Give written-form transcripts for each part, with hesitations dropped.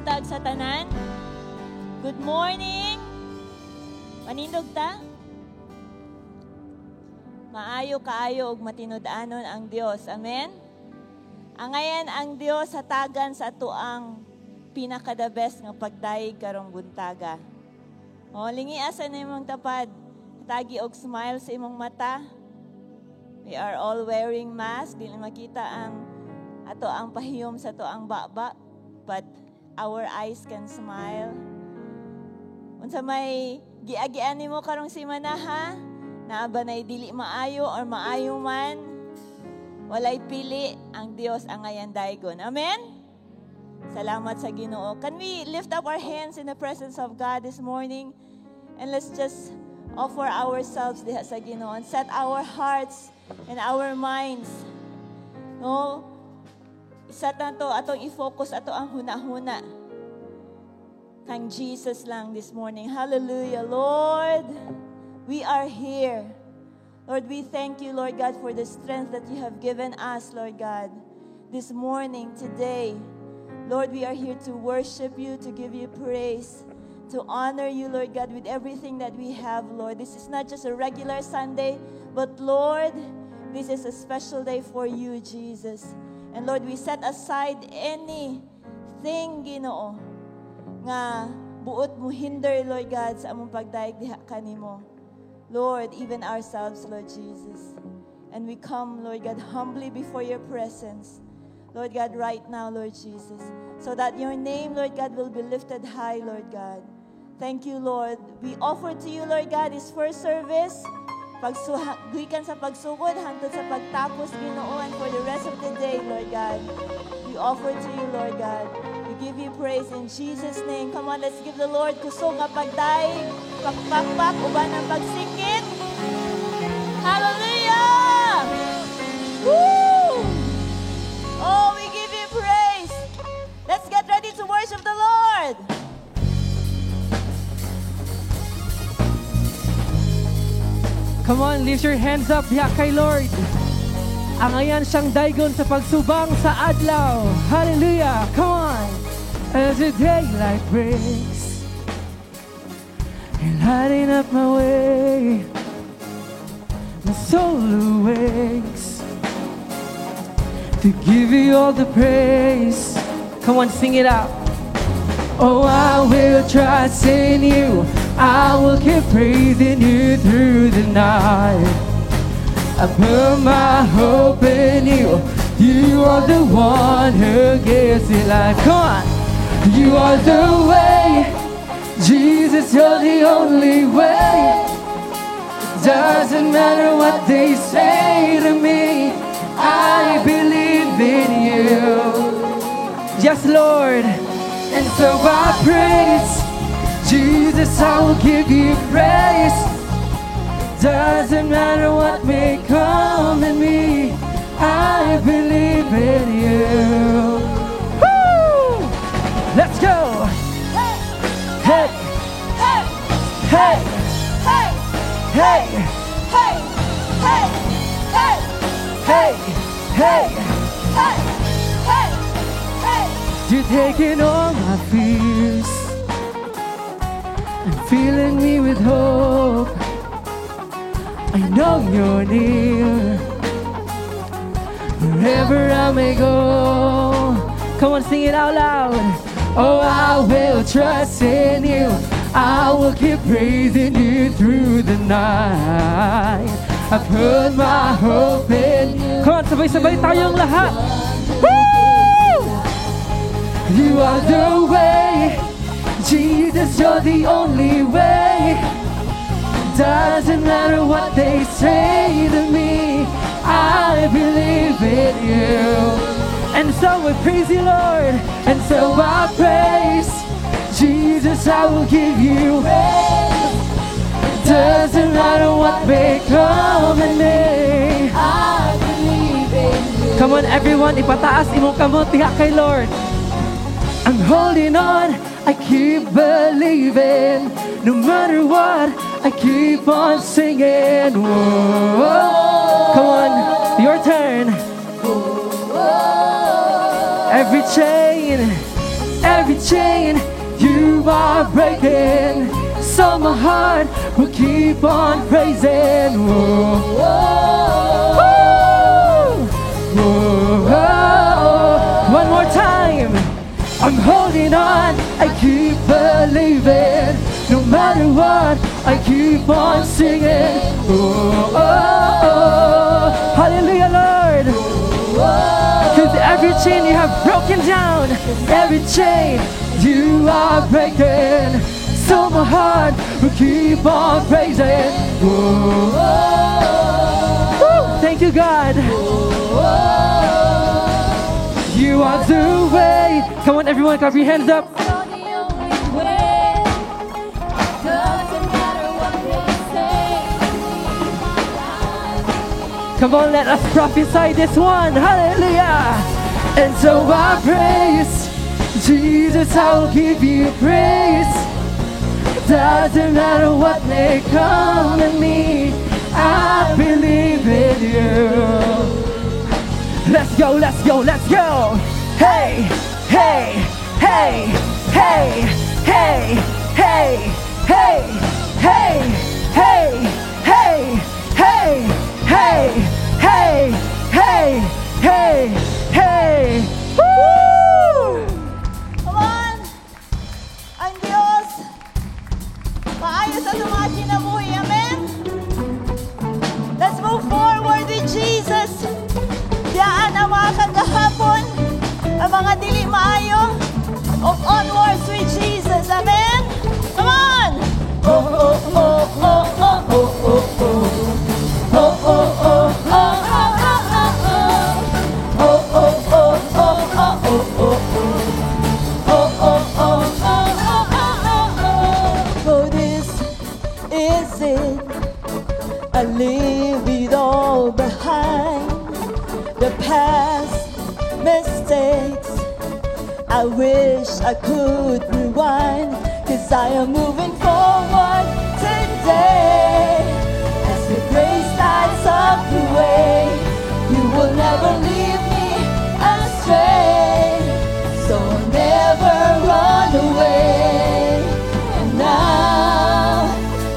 Buntag sa tanan. Good morning. Manindog ta. Maayo kaayo ug matinud-anon ang Dios. Amen. Angayan ang Dios hatagan sa atoang pinaka the best nga pagdayeg karong buntaga. O, lingia sa imong tapad. Tagi og smile sa imong mata. We are all wearing mask. Dili makita ang atoang pahiyom sa atoang baba, but our eyes can smile. Unsa may giagian nimo karong simana, ha? Naa ba nay dili maayo or maayo man? Walay pili, ang Dios angayan daygon. Amen? Salamat sa Ginoo. Can we lift up our hands in the presence of God this morning? And let's just offer ourselves diha sa Ginoo and set our hearts and our minds. No? Isa to atong i-focus atoang huna-huna kang Jesus lang this morning. Hallelujah. Lord, we are here. Lord, we thank you, Lord God, for the strength that you have given us, Lord God, this morning, today. Lord, we are here to worship you, to give you praise, to honor you, Lord God, with everything that we have, Lord. This is not just a regular Sunday, but Lord, this is a special day for you, Jesus. And Lord, we set aside anything, Ginoo, nga buot mo hinder, Lord God, sa among pagdayeg diha kanimo. Lord, even ourselves, Lord Jesus. And we come, Lord God, humbly before your presence, Lord God, right now, Lord Jesus, so that your name, Lord God, will be lifted high, Lord God. Thank you, Lord. We offer to you, Lord God, this first service. Gikan sa pagsugod hangtod sa pagtapos, Ginoo, and for the rest of the day, Lord God. We offer to you, Lord God. We give you praise in Jesus' name. Come on, let's give the Lord kusog nga pagdayeg, pagpakpak, uban ang pagsikit. Hallelujah! Woo! Oh, we give you praise. Let's get ready to worship the Lord. Come on, lift your hands up diha kay Lord. Angayan siyang daygon sa pagsubang sa adlaw. Hallelujah! Come on! As the daylight breaks and lighting up my way, my soul awakes to give you all the praise. Come on, sing it out. Oh, I will trust in you. I will keep praising you through the night. I put my hope in you. You are the one who gives me life. Come on. You are the way. Jesus, you're the only way. Doesn't matter what they say to me, I believe in you. Yes, Lord. And so I praise Jesus, I will give you praise. Doesn't matter what may come at me, I believe in you. Woo! Let's go! Hey! Hey! Hey! Hey! Hey! Hey! Hey! Hey! Hey! Hey! Hey! Hey! Hey! You're taking all my fears and filling me with hope. I know you're near wherever I may go. Come on, sing it out loud. Oh, I will trust in you. I will keep praising you through the night. I put my hope in you. Come on, sabay-sabay tayong lahat. Woo! You are the way. Jesus, you're the only way. Doesn't matter what they say to me, I believe in you. And so I praise you, Lord. And so I praise Jesus, I will give you praise. Doesn't matter what may come at me, I believe in you. Come on, everyone, ipataas imong kamot diha kay Lord. I'm holding on, I keep believing. No matter what, I keep on singing. Whoa. Come on, your turn. Every chain, Every chain you are breaking. So my heart will keep on praising. Whoa, whoa, whoa. One more time. I'm holding on, I keep believing. No matter what, I keep on singing. Oh. Hallelujah, Lord. 'Cause every chain you have broken down, every chain you are breaking. So my heart will keep on praising. Whoa. Woo. Thank you, God. You are the way. Come on, everyone, clap your hands up. You're the only way. Doesn't matter what they say. Come on, let us prophesy this one. Hallelujah. And so I praise Jesus, I will give you praise. Doesn't matter what may come at me, I believe in you. Let's go, let's go, let's go. Hey, hey, hey, hey, hey, hey, hey, hey, hey, hey, hey, hey, hey, hey, hey, hey. Woo! Come on! Ang Diyos, maayo sa atong mga kinabuhi. Amen? Let's move forward with Jesus. Biyaan ang mga kagahapon, ang mga dili maayo, of onwards with Jesus. Amen? Come on! Oh. Oh. Oh. Oh. For this is it. I leave it all behind. The past mistakes. I wish I could rewind. 'Cause I am moving forward today. As the grace lights up the way, you will never leave me astray. So I'll never run away. And now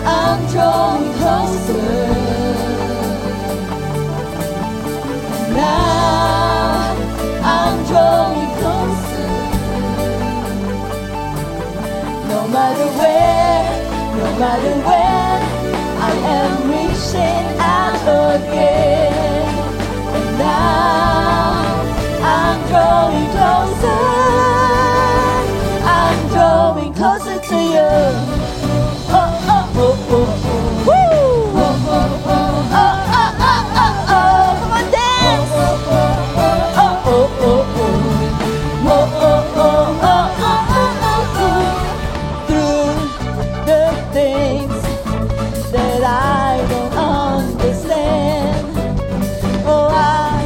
I'm drawing closer. Now I'm drawing closer. No matter where, no matter when, I am reaching out again. And now I'm drawing closer. I'm drawing closer to you. Oh. Woo! Oh. Come on, dance! Oh. Oh. Through the things that I don't understand, oh, I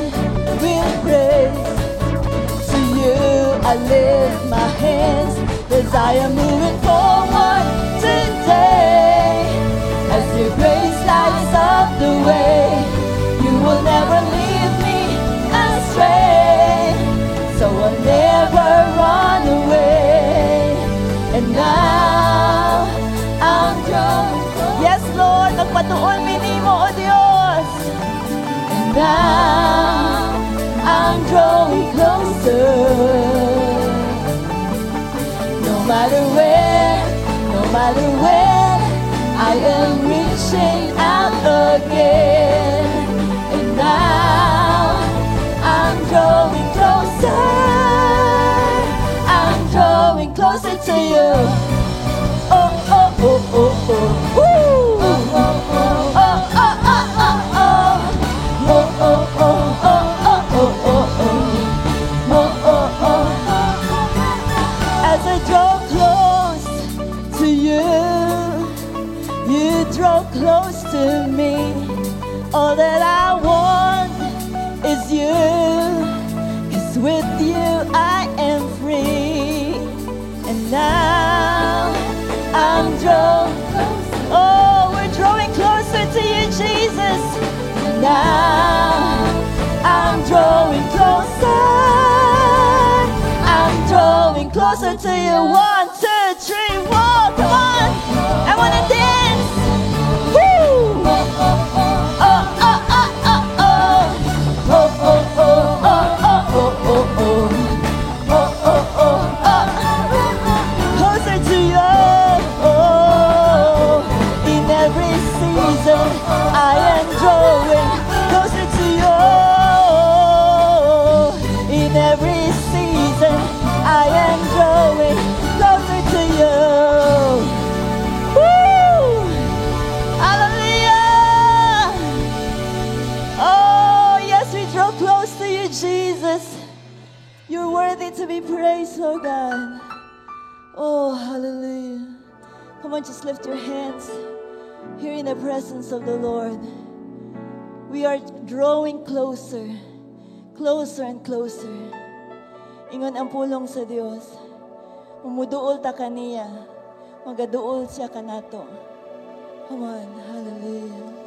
will praise to you. I lift my hands as I am moving forward today. As your grace lights up the way, you will never leave me astray. So I'll never run away. And now I'm drawing. Yes, Lord, magpatuol mi nimo, O Dios. And now I'm drawing closer. No matter where, no matter when, I am reaching out again. And now I'm drawing closer. I'm drawing closer to you. Oh. Woo! Oh. Oh. Oh. As I draw close to you, you draw close to me. All that I want is you. 'Cause with you I am free. And now I'm drawing close. Oh, we're drawing closer to you, Jesus. And now I'm drawing closer. I'm drawing closer. Closer to you. One, two, three, four. Come on. I wanna dance. Woo! Oh. Oh. Oh. Closer to you. Oh, in every season, I am drawing closer to you. In every season, I am drawing closer to you. Woo! Hallelujah! Oh, yes, we draw close to you, Jesus. You're worthy to be praised, oh God. Oh, hallelujah. Come on, just lift your hands here in the presence of the Lord. We are drawing closer, closer and closer. Ingon ang pulong sa Dios. Umuduol ta kaniya, magaduol siya kanato. Come on, hallelujah.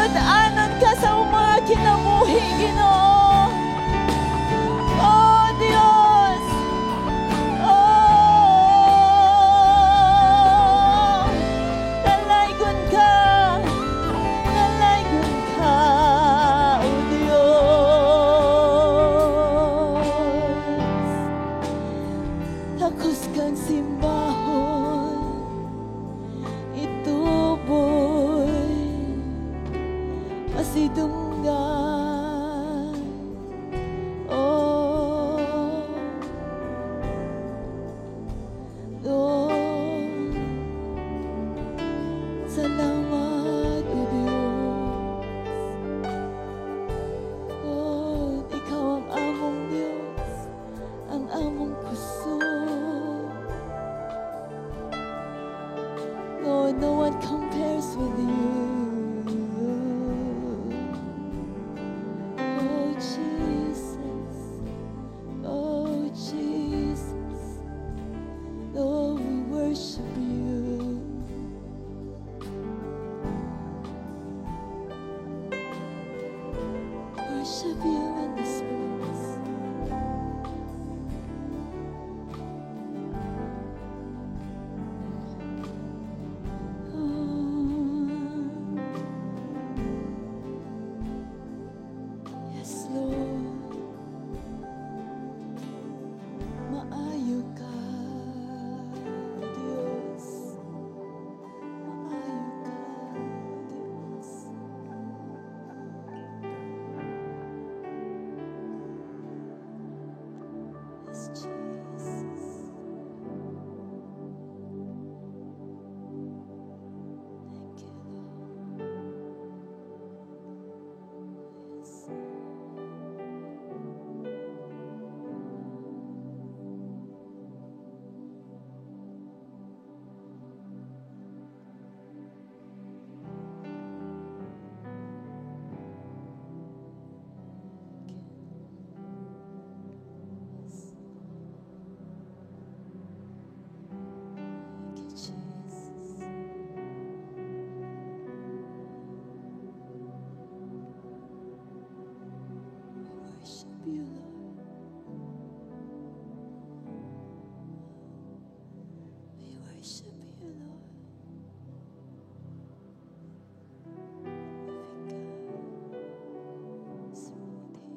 Matinud-anon ka sa mga kinabuhi, Ginoo. Oh, Dios. Oh, dalaygon ka. Dalaygon ka, O Dios. Takos kang simbahon, ituboy, pasidunggan. Oh, Lord, salamat, O Diyos. Lord, Ikaw ang among Diyos, ang among kusog. Lord, no one compares with you. Oh, Jesus. Oh, Jesus. Lord, we worship you. Worship you in this place. Oh. Yes, Lord. Maayo ka, Diyos. Maayo ka, Diyos. Yes, Jesus. Thank you, Lord. Yes. Yes. Thank you, Jesus. We worship you, Lord. We worship you, Lord. Living God is right here.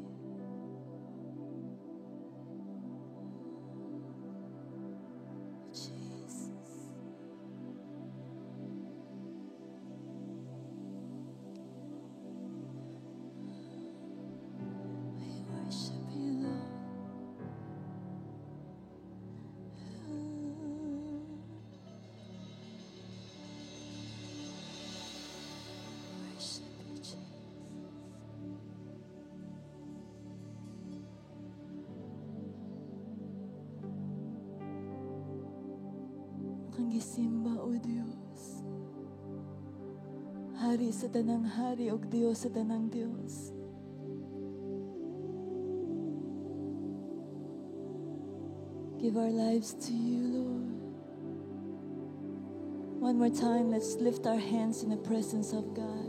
Jesus. We worship you, Lord. Worship you, Jesus. Kang gisimba, O Dios. Hari sa tanang hari, og Dios sa tanang Dios. Give our lives to you, Lord. One more time, let's lift our hands in the presence of God.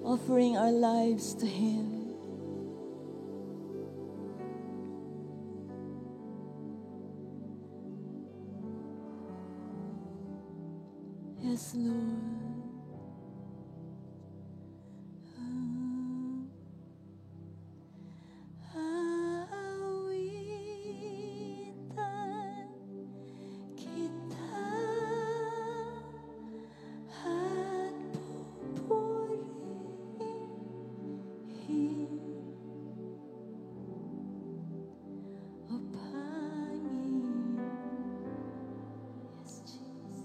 Offering our lives to Him. Yes, Lord. Aawitan kita at pupurihin, O Panginoon. Yes, Jesus.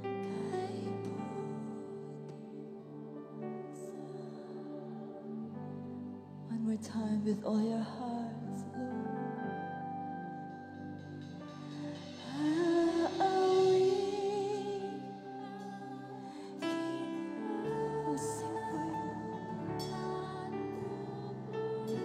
Kay buti sa. One more time with all your hearts, Lord. Aawit kita. Sing for you.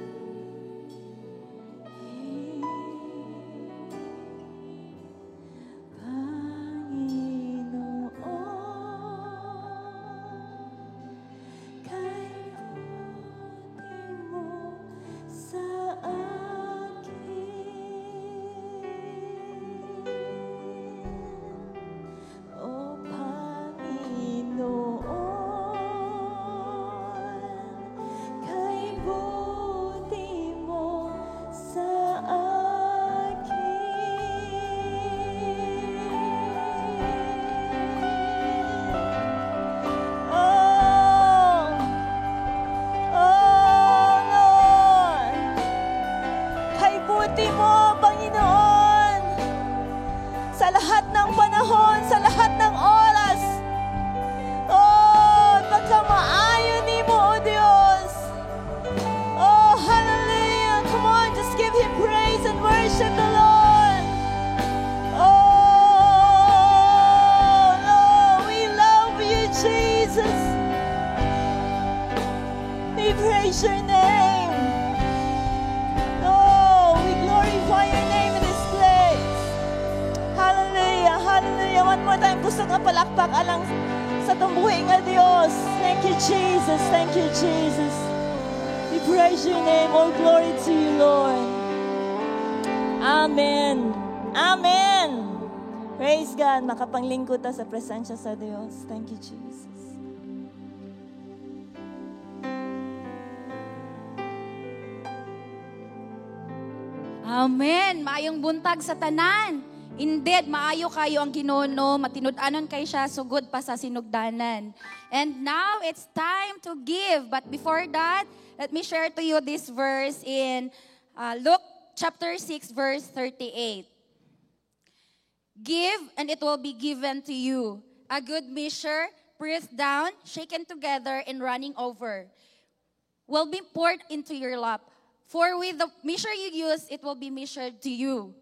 Kusog nga palakpak alang sa atong buhi nga Dios. Thank you, Jesus. Thank you, Jesus. We praise your name. All glory to you, Lord. Amen. Amen. Praise God. Makapanglingkod ta sa presensya sa Dios. Thank you, Jesus. Amen. Maayong buntag sa tanan. Indeed, maayo kayo ang Ginoo, matinud-anon kay siya sugod pa sa sinugdanan. And now it's time to give. But before that, let me share to you this verse in Luke chapter 6 verse 38. Give and it will be given to you. A good measure, pressed down, shaken together, and running over, will be poured into your lap. For with the measure you use, it will be measured to you.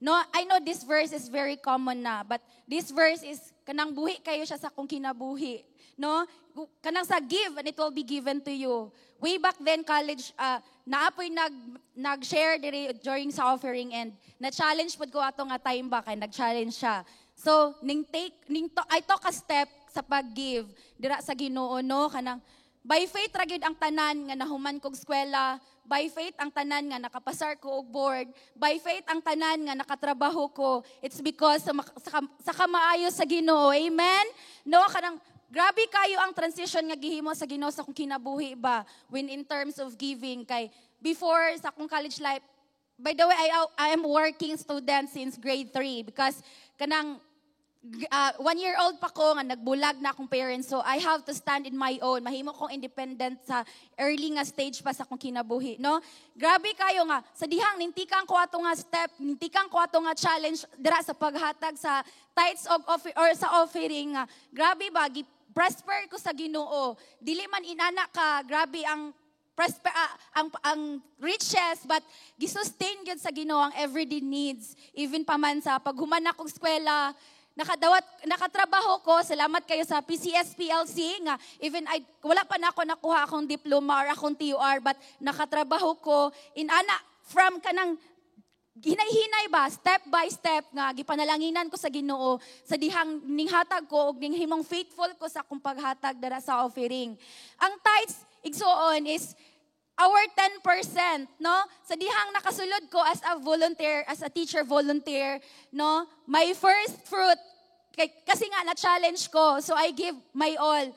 No, I know this verse is very common na, but this verse is kanang buhi kayo siya sa kung kinabuhi. No? Kanang sa give and it will be given to you. Way back then college, naapoy nag-share diri during sa offering and na-challenge pod ko ato nga time ba kay nag-challenge siya. So ning take ning to, I took a step sa pag-give dira sa Ginoo, no, kanang by faith ra gyud ang tanan nga nahuman kog eskwela, by faith ang tanan nga nakapasar ko og board, by faith ang tanan nga nakatrabaho ko. It's because sa kamaayo sa Ginoo. Amen. No, kanang grabe kayo ang transition nga gihimo sa Ginoo sa akong kinabuhi ba when in terms of giving kay before sa akong college life. By the way, I am working student since grade 3 because kanang 1 year old pa ko nga nagbulag na akong parents, so I have to stand in my own, mahimo kong independent sa early nga stage pa sa akong kinabuhi, no? Grabe kayo nga sa dihang nintikang ko ato nga step, nintikang ko ato nga challenge dira sa paghatag sa tithes of or sa offering nga grabe ba gi prosper ko sa Ginoo. Dili man inana ka grabe ang prosper, ang riches, but gisustain gyud sa Ginoo ang everyday needs, even pa man sa paghuman akong eskwela, nakadawat, nakatrabaho ko. Salamat kayo sa PCSPLC nga even I wala pa na ako nakuha akong diploma or akong TUR, but nakatrabaho ko inana from kanang hinay-hinay ba, step by step nga gipanalanginan ko sa Ginoo sa dihang ninghatag ko og ninghimong faithful ko sa akong paghatag dara sa offering. Ang tithes, igsuon, is our 10%, no? Sa dihang nakasulod ko as a volunteer, as a teacher volunteer, no? My first fruit, kasi nga na-challenge ko, so I give my all.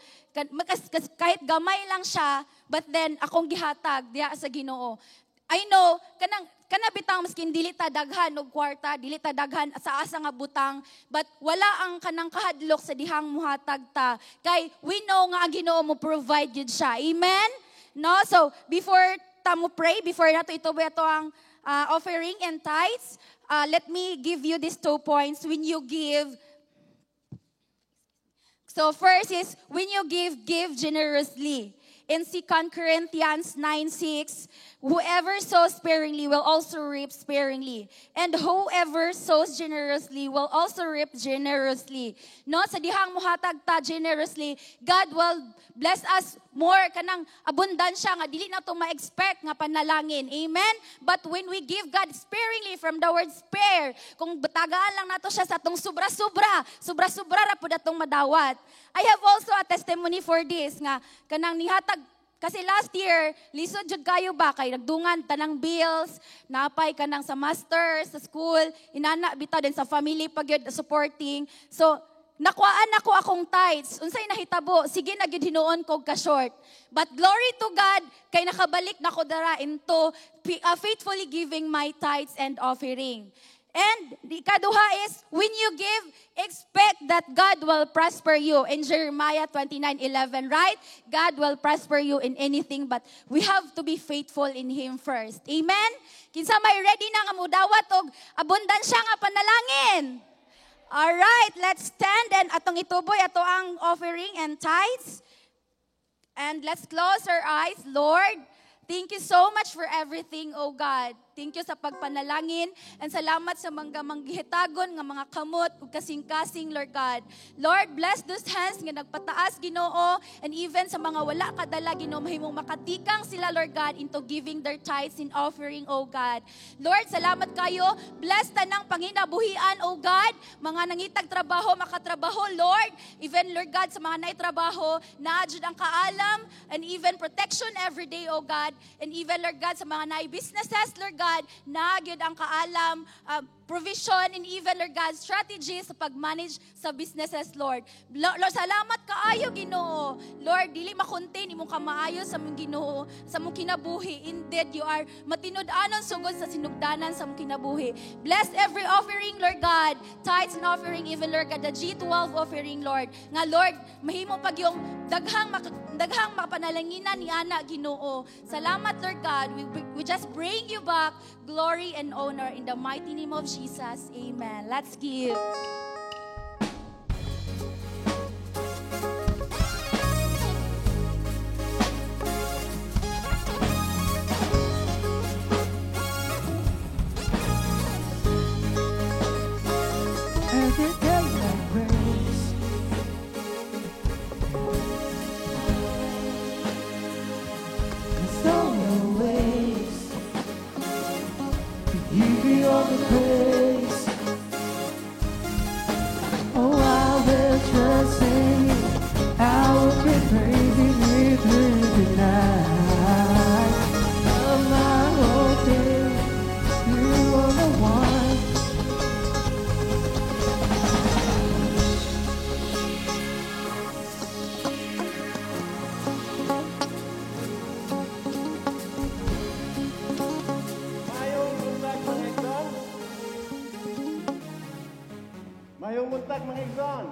Kahit gamay lang siya, but then akong gihatag diha sa Ginoo. I know, kanang kana bitang maskin dili ta daghan og kwarta, dili ta daghan sa asa nga butang, but wala ang kanang kahadlok sa dihang muhatag ta. Kay we know nga ang Ginoo mo provide gyud siya. Amen? No? So, before ta mo pray, before nato ituboy ato ang offering and tithes, let me give you these 2 points when you give. So first is, when you give, give generously. In 2 Corinthians 9:6, "Whoever sows sparingly will also reap sparingly. And whoever sows generously will also reap generously." No, sa dihang muhatag ta generously, God will bless us more, kanang abundansya nga dili na to ma-expect nga panalangin. Amen? But when we give God sparingly, from the word "spare", kung tagaan lang nato siya sa atong sobra-sobra, sobra-sobra ra pud atong madawat. I have also a testimony for this nga kanang nihatag kasi last year, lisod jud kayo ba kay nagdungan tanang bills, napay kanang sa master, sa school, inana bitaw din sa family pag yun supporting. So, nakuhaan nako akong tithes. Unsay nahitabo? Sige na gyud hinuon kog ka short. But glory to God kay nakabalik na ko dara into faithfully giving my tithes and offering. And the ikaduha is, when you give, expect that God will prosper you. In Jeremiah 29:11, right? God will prosper you in anything, but we have to be faithful in Him first. Amen? Kinsa may ready na nga mudawat og abundansya nga panalangin? All right, let's stand and atong ituboy ato ang offering and tithes. And let's close our eyes. Lord, thank you so much for everything, oh God. Thank you sa pagpanalangin and salamat sa mga manggihitagon nga mga kamot ug kasing-kasing, Lord God. Lord, bless those hands nga nagpataas, Ginoo, and even sa mga wala kadala, Ginoo, mahimong makatikang sila, Lord God, into giving their tithes and offering, O God. Lord, salamat kayo. Bless tanang panginabuhian, O God. Mga nangitag trabaho, makatrabaho, Lord. Even, Lord God, sa mga naitrabaho, naa jud ang kaalam and even protection every day, O God. And even, Lord God, sa mga nai-businesses, Lord God, naa gyud ang kaalam, provision, and even, Lord God, strategies sa pag-manage sa businesses, Lord. Lord, salamat kaayo, Ginoo. Lord, dili ma-contain imong kamaayo sa mong Ginoo, sa mong kinabuhi. Indeed, you are matinud-anon sugod sa sinugdanan sa mong kinabuhi. Bless every offering, Lord God. Tithes and offering, even, Lord God, the G12 offering, Lord. Nga, Lord, mahimo pag yung daghang mapanalanginan ni ana, Ginoo. Salamat, Lord God. We just bring you back glory and honor in the mighty name of Jesus. Amen. Let's give. Every day like grace, the soul awaits to give you all the praise. Oh, I will trust in you. I will keep praising you through the night. Of my hope is you are the one. Mayong buntag, mga igsoon. Mayong buntag, mga igsoon.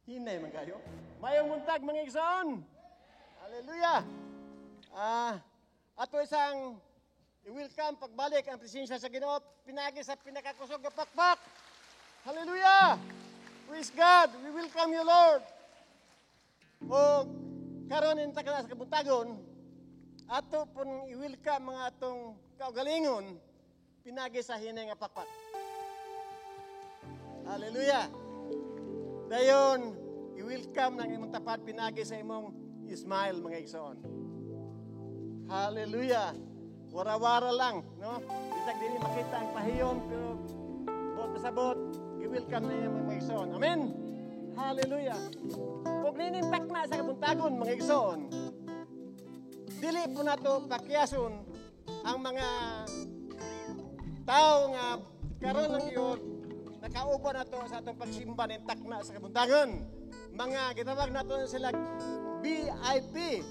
Hinay man kayo. Mayong buntag, mga igsoon. Hallelujah. Ato isang i-welcome pagbalik ang presensya sa Ginoo pinagi sa pinakakusog nga pakpak. Hallelujah. Praise God. We welcome you, Lord. O karon inta ka na sa kabuntagon, ato pong i-welcome mga atong kaugalingon pinagi sa hinay nga pakpak. Hallelujah. Dayon, i-welcome ng imong tapad pinagi sa imong smile, mga igsoon. Hallelujah. Wara-wara lang, no? Bisag dili makita ang pahiyom, pero buot pasabot, i-welcome na mga igsoon. Amen. Hallelujah. Ug nining takna sa kabuntagon, mga igsoon, dili po nato pakiason ang mga tao nga karon lang gyud nakauban nato sa atong pagsimba ning takna sa kabuntagon. Mga gitawag nato sila VIP,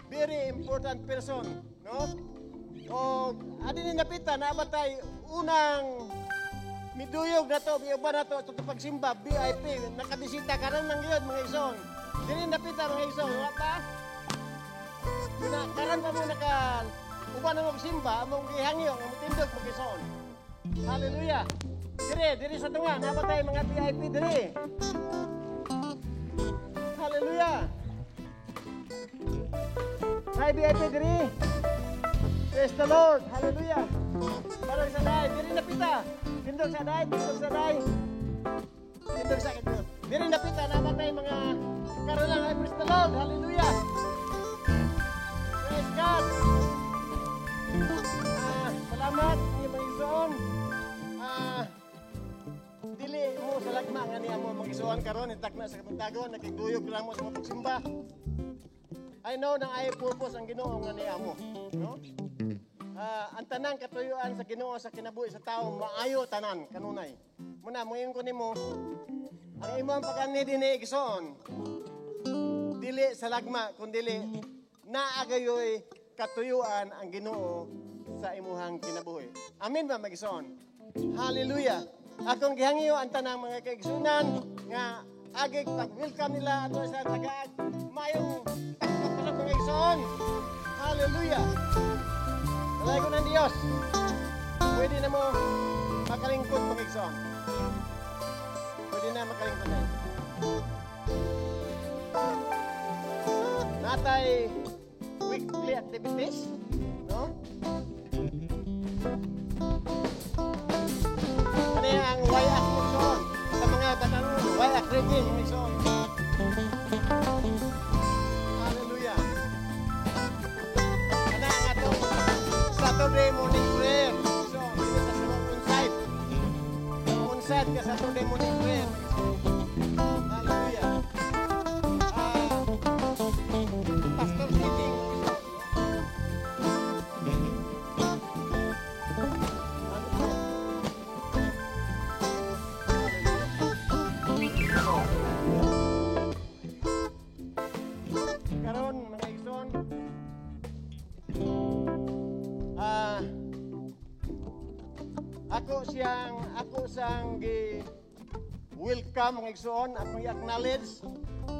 very important person, no? O adi ni napita na batay unang miduyog nato, miuban nato sa atong pagsimba, VIP, nakabisita karon lang gyud, mga igsoon. Dili napita, mga igsoon, wa pa? Una, karon pa mo naka uban ang magsimba, among gihangyo nga motindog mga igsoon. Hallelujah. Dire, dire sa tunga, nabatay mga VIP dire. Hallelujah. Hi VIP dire. Praise the Lord. Hallelujah. Parang sa day, dire napita. Tindog sa day, tindog sa day. Tindog sa kito. Dire napita nabatay mga karon lang. Ay, praise the Lord. Hallelujah. Praise God. Salamat ni mga igsoon. Dili mo sa lagma nga niya mo mga igsoon karon itakna sa kabuntagon, nakigduyog lang mo sa mga pagsimba. I know na ay purpose ang Ginoo nga niya mo, no? Ang tanang katuyuan sa Ginoo sa kinabuhi sa tao maayo tanan kanunay. Muna moingon ko nimo ang imong pag-anhi dinhi igsoon dili sa lagma kundili naagayoy katuyuan ang Ginoo sa imuhang kinabuhi. Amen ba, mga igsoon? Hallelujah. Akong gihangyo ang tanang mga kaigsunan nga agig pag-welcome nila ato sa tagaag mayong takpakasok mga igsoon. Hallelujah. Dalay ko ng Diyos. Pwede na mo makalingkod mga igsoon. Pwede na makalingkod na. Natay weekly activities, no? Kani ang YAC igsoon sa mga batang YAC reading igsoon. Hallelujah. Kana ang atong Saturday morning prayer igsoon, dili sa sunod on-site. On-site ka Saturday morning prayer. Hallelujah. Pastor meeting. Karon mga igsoon, ako siyang gi welcome mga igsoon, akong i-acknowledge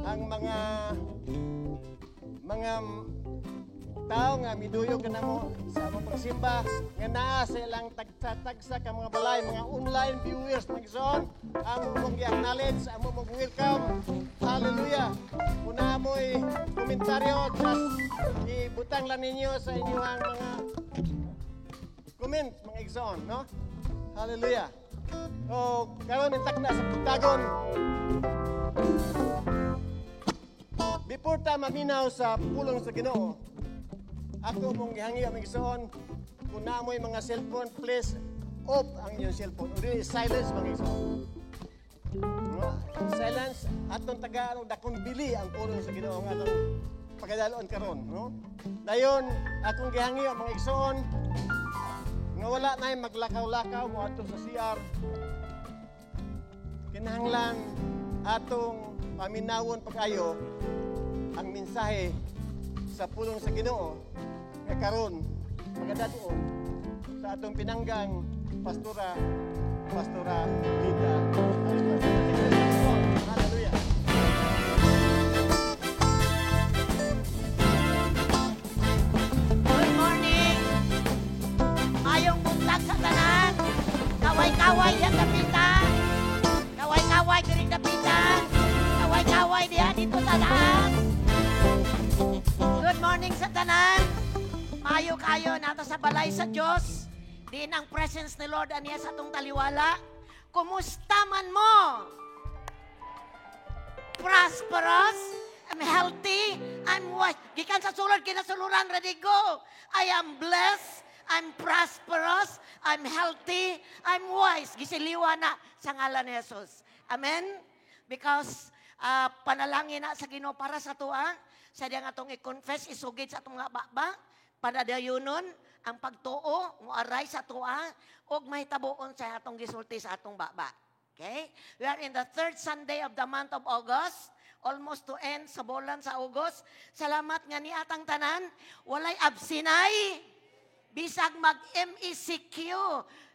ang mga tao nga miduyog kanamo sa among pagsimba nga naa sa ilang tagsa-tagsa ka mga balay, mga online viewers mga igsoon, amo mong i-acknowledge, amo mong welcome. Hallelujah. Kung naa mo'y komentaryo, just ibutang lang ninyo sa inyong mga comment mga igsoon, no? Hallelujah. O karon intak na sa putagon. Before ta maminaw sa pulong sa Ginoo, ako mong gihangyo mga igsoon, kung naa mo'y mga cellphone, please off ang inyong cellphone. O dili silence mga igsoon. No? Silence atong tagaan og dakong bili ang pulong sa Ginoo nga atong pagkadalon karon, no? Dayon akong gihangyo mga igsoon nga wala na maglakaw-lakaw moadto sa CR. Kinahanglan atong paminawon pag-ayo ang mensahe sa pulong sa Ginoo nga karon pagkadatuon sa atong pinanggang Pastora Lita. Hallelujah. Good morning. Mayong buntag sa tanan. Kaway-kaway diyan dapita. Kaway-kaway diri dapita. Kaway-kaway diha dito tanan. Good morning sa tanan. Mayo kayo nato sa balay sa Dios. Diin ang presence ni Lord aniya sa atong taliwala. Kumusta man mo? Prosperous, I'm healthy, I'm wise. Gikan sa sulod, kinasuluran, ready go. I am blessed, I'm prosperous, I'm healthy, I'm wise. Gisiliwa na sa ngalan ni Jesus. Amen? Because panalangin na sa Ginoo para sa tuwa, sa diyang atong i-confess, isugid sa atong mga baba, panadayunon, ang pagtuo, muaray sa tuwa, ug mahitabuon sa atong gisulti sa atong baba. Okay? We are in the third Sunday of the month of August. Almost to end sa bulan sa August. Salamat nga ni atang tanan. Walay absinay. Bisag mag-MECQ.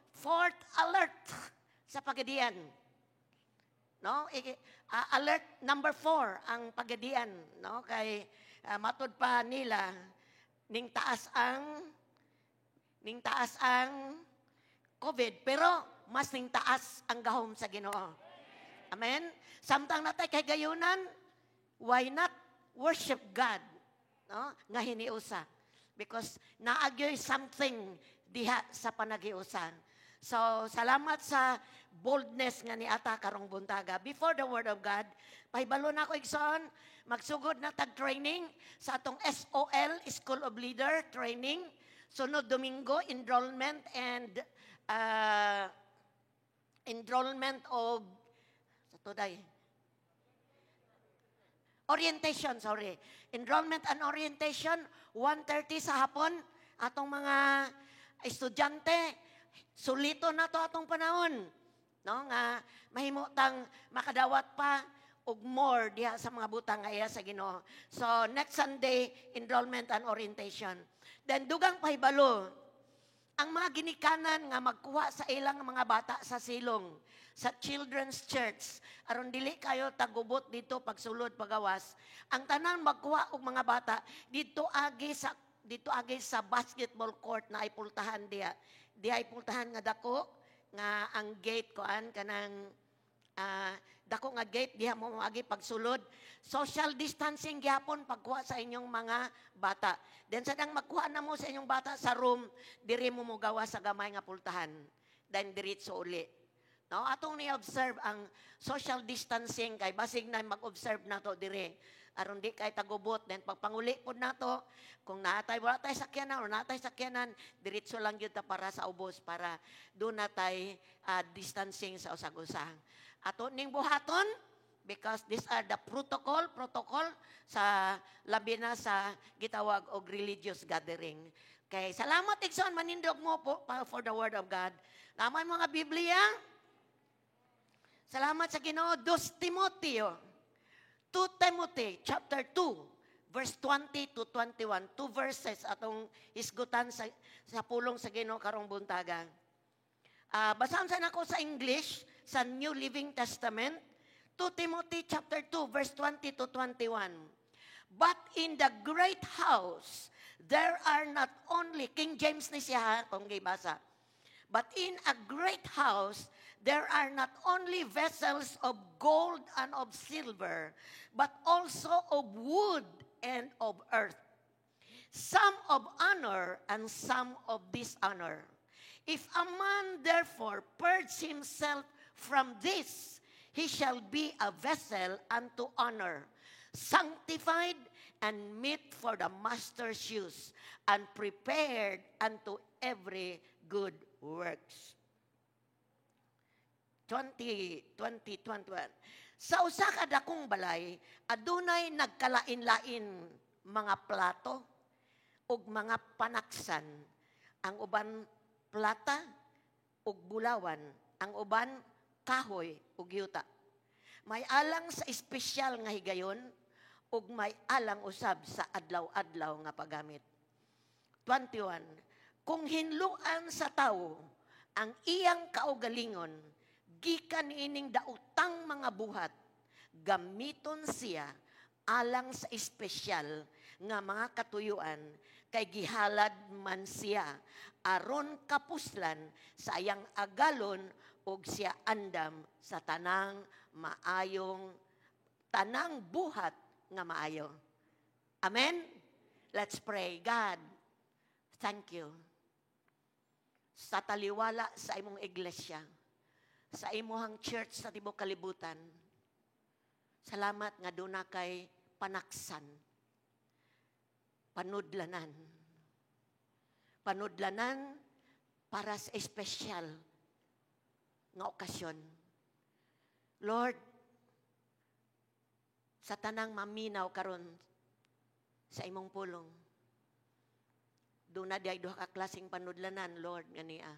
Fourth alert sa Pagadian. No? Alert number 4 ang Pagadian. No? Kay matud pa nila, ning taas ang COVID. Pero mas ning taas ang gahom sa Ginoo. Amen? Samtang natay kay gayunan, why not worship God? No? Nga hiniusa. Because naagyoy something diha sa panagiusan. So, salamat sa boldness nga niata karong buntaga. Before the Word of God, pahibalo na ako igsoon, magsugod na tag training sa atong SOL, School of Leader Training. Sunod Domingo, enrollment and enrollment of sa today. Orientation, sorry. Enrollment and orientation, 1:30 sa hapon. Atong mga estudyante, sulito na to atong panahon. No, nga mahimo tang makadawat pa og more diha sa mga butang nga iya sa Ginoo. So next Sunday, enrollment and orientation. Then dugang pahibalo, ang mga ginikanan nga magkuha sa ilang mga bata sa silong, sa Children's Church, aron dili kayo tagubot dito pagsulod pagawas. Ang tanan magkuha og mga bata dito agi sa basketball court na ay pultahan diha. Diha ay pultahan nga dako nga ang gate koan kanang dako nga gate diha mo moagi pagsulod. Social distancing gyapon pagkuha sa inyong mga bata. Then sa dang magkuha na mo sa inyong bata sa room, diri mo mogawa sa gamay nga pultahan. Then diretso uli. No, atong ni-observe ang social distancing kay basig na mag-observe nato dire aron di kay tagubot. Then pagpanguli pod nato, kung naatay wala tay sakyanan or naatay sakyanan, diretso lang gyud ta para sa ubos para do na tay distancing sa usag-usa. Ato ning buhaton because these are the protocol sa labi na sa gitawag og religious gathering. Kay salamat, igsoon, manindog mo po for the word of God. Naa moy mga Biblia. Salamat sa Ginoo. Dos Timoteo. 2 Timothy chapter 2 verse 20 to 21. Two verses atong hisgutan sa pulong sa Ginoo karong buntaga. Basahan sa nako sa English sa New Living Testament. 2 Timothy chapter 2 verse 20 to 21. But in the great house there are not only, King James ni siya ha, kung gibasa. But in a great house there are not only vessels of gold and of silver, but also of wood and of earth, some of honor and some of dishonor. If a man therefore purge himself from this, he shall be a vessel unto honor, sanctified and meet for the master's use, and prepared unto every good works. 20, 20, 21. Sa usa ka dakong balay, adunay nagkalain-lain mga plato ug mga panaksan. Ang uban plata ug bulawan, ang uban kahoy ug yuta. May alang sa espesyal nga higayon ug may alang usab sa adlaw-adlaw nga paggamit. 21. Kung hinluan sa tawo ang iyang kaugalingon gikan niining daotang mga buhat, gamiton siya alang sa espesyal nga mga katuyuan kay gihalad man siya aron kapuslan sa iyang agalon ug siya andam sa tanang maayong tanang buhat nga maayo. Amen? Let's pray. God, thank you sa taliwala sa imong iglesia, sa imuhang church sa tibok kalibutan. Salamat nga duna kay panaksan, panudlanan. Panudlanan para sa espesyal nga okasyon. Lord, sa tanang maminaw karon sa imong pulong, duna diay duha ka klaseng panudlanan, Lord, nga niya.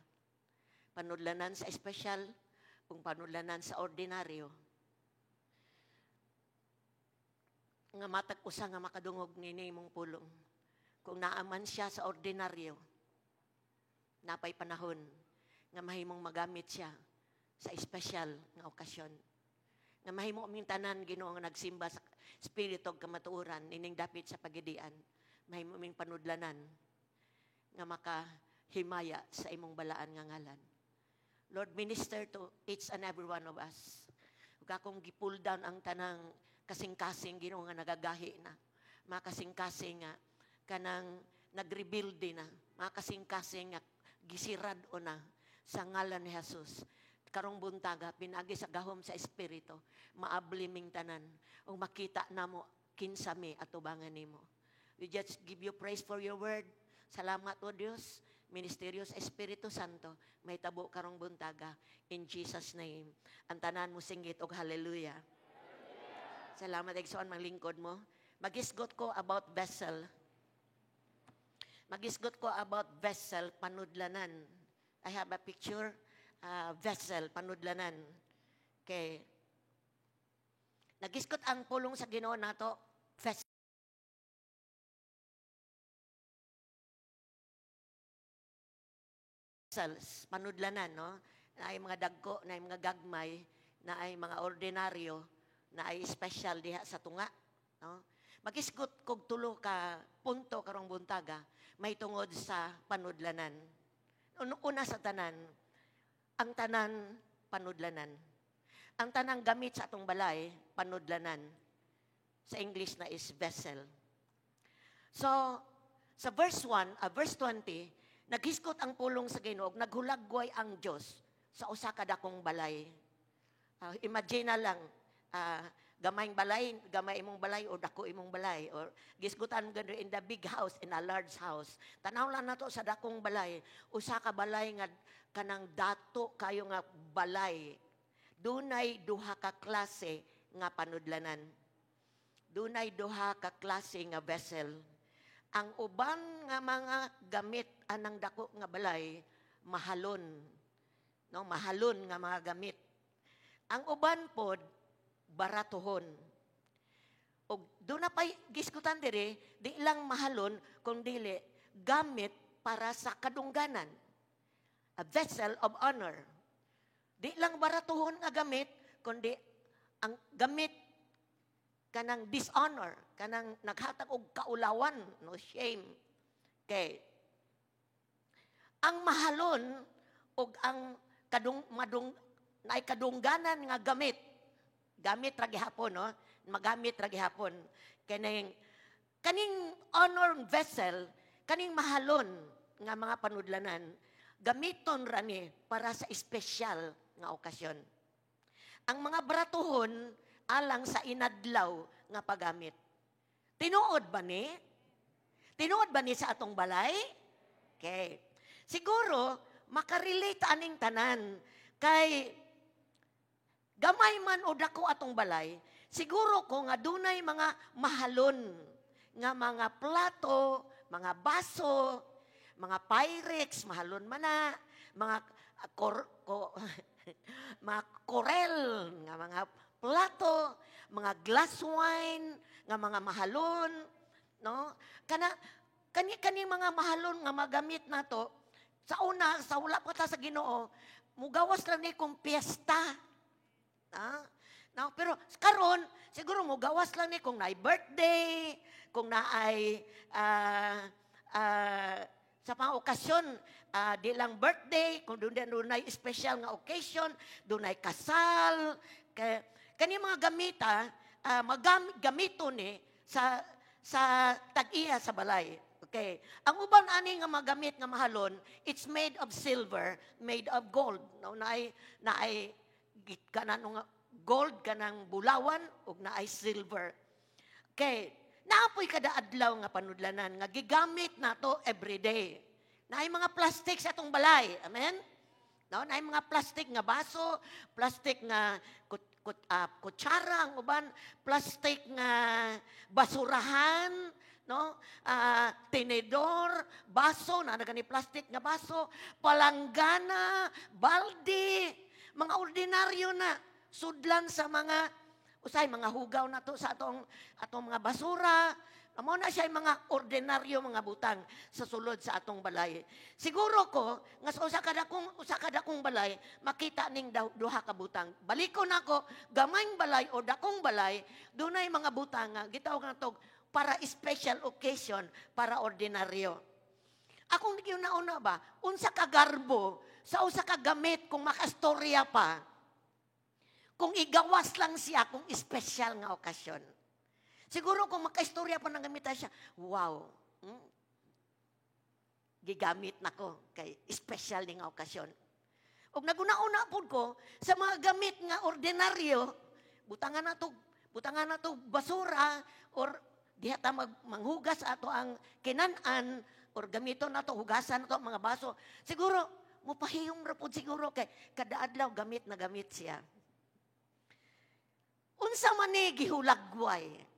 Panudlanan sa espesyal ug panudlanan sa ordinaryo. Nga matag usa nga makadungog nini imong pulong. Kung naaman siya sa ordinaryo, napay panahon nga mahimong magamit siya sa espesyal nga okasyon. Nga mahimo aming tanan, Ginoo, nga nagsimba sa espiritu ug kamatuoran ining dapit sa pagidian, mahimo aming panudlanan nga makahimaya sa imong balaan nga ngalan. Lord, minister to each and every one of us. Ug akong gi-pull down ang tanang kasing-kasing, Ginoo, nga nagagahi na. Mga kasing-kasing nga kanang nag-rebuild din na. Mga kasing-kasing nga gisirad o na sa ngalan ni Jesus. Karong buntaga, pinagi sa gahom sa Espiritu, maabli ming tanan, ug makita namo kinsa mi atubangan nimo. We just give you praise for your word. Salamat, O Dios. Ministeryo sa Espiritu Santo, may tabo karong buntaga. In Jesus' name. Ang tanan mo singgit og hallelujah. Salamat, igsoon, manglingkod mo. Magisgot ko about vessel. Magisgot ko about vessel, panudlanan. I have a picture, vessel, panudlanan. Okay. Nagisgot ang pulong sa Ginoo nato, vessels, panudlanan, no? Na ay mga dagko, na ay mga gagmay, na ay mga ordinaryo, na ay special diha sa tunga, no? Magisgot kog tulo ka punto karong buntaga may tungod sa panudlanan. Una sa tanan, ang tanan panudlanan. Ang tanang gamit sa atong balay, panudlanan. Sa English na is vessel. So, sa verse 1, verse 20, naghisgot ang pulong sa Ginoo, naghulagway ang Dios sa usa ka dakong balay. Imagine na lang, gamayng balay, gamay imong balay o dako imong balay or gisgutan mo in the big house, in a large house. Tanaw lang nato sa dakong balay, usa ka balay nga kanang dato kayo nga balay. Dunay duha ka klase nga panudlanan. Dunay duha ka klase nga vessel. Ang uban nga mga gamit anang dako nga balay mahalon. No, mahalon nga mga gamit. Ang uban pod baratuhon. Og doon na pa'y gisgutan diri, di lang mahalon kung dili gamit para sa kadungganan. A vessel of honor. Di lang baratuhon nga gamit, kundi ang gamit kanang dishonor, kanang naghatag og kaulawan, no, shame. Okay. Ang mahalon og ang kadung madung naay kadungganan nga gamit. Gamit ra gihapon, no? Magamit ra gihapon. Kaning kaning honor vessel, kaning mahalon nga mga panudlanan, gamiton ra ni para sa espesyal nga okasyon. Ang mga baratuhon alang sa inadlaw nga paggamit. Tinuod ba ni? Tinuod ba ni sa atong balay? Okay. Siguro, makarelate aning tanan kay gamay man o dako atong balay, siguro ko nga dunay mga mahalon nga mga plato, mga baso, mga Pyrex, mahalon man na, mga mga Corel nga mga plato, mga glass wine nga mga mahalon, no? Kana kani kani mga mahalon nga magamit nato sa una, sa wala pa ta sa Ginoo, mugawas lang ni kung piyesta. Ah? No, pero karon siguro mugawas lang ni kung naay birthday, kung naay sa mga okasyon, di lang birthday, kung dunay special nga occasion, dunay kasal, kay kani mga gamita, gamito ni sa tag-iya sa balay. Okay. Ang uban ani nga magamit nga mahalon, it's made of silver, made of gold. No, naay naay kanang nga gold, kanang bulawan ug naay silver. Okay. Naapoy kada adlaw nga panudlanan nga gigamit nato everyday. Naay mga plastic sa atong balay. Amen? No, naay mga plastic nga baso, plastic nga kutsara ang uban, plastic nga basurahan, no? Tinidor, baso, na gani plastic nga baso, palanggana, balde, mga ordinaryo na sudlan sa mga usay mga hugaw na to sa atong atong mga basura. Amo na siya mga ordinaryo mga butang sa sulod sa atong balay. Siguro ko nga sa usa ka dakong balay makita ning duha ka butang. Balikon nako, gamayng balay o dakong balay, dunay mga butang nga gitawag nato para special occasion, para ordinaryo. Akong giuna-una ba, unsa ka garbo sa usa ka gamit kung makastorya pa, kung igawas lang siya kung espesyal nga okasyon. Siguro kung makaistorya pa ng gamitan siya, wow, gigamit nako kay espesyal ni nga okasyon. Og naguna-una pud ko sa mga gamit nga ordinaryo, butangan nato basura or diha ta manghugas ato ang kinan-an or gamiton nato hugasan nato ang mga baso. Siguro mupahiyom ra pud siguro kay kada adlaw gamit na gamit siya. Unsa man ni gihulagway?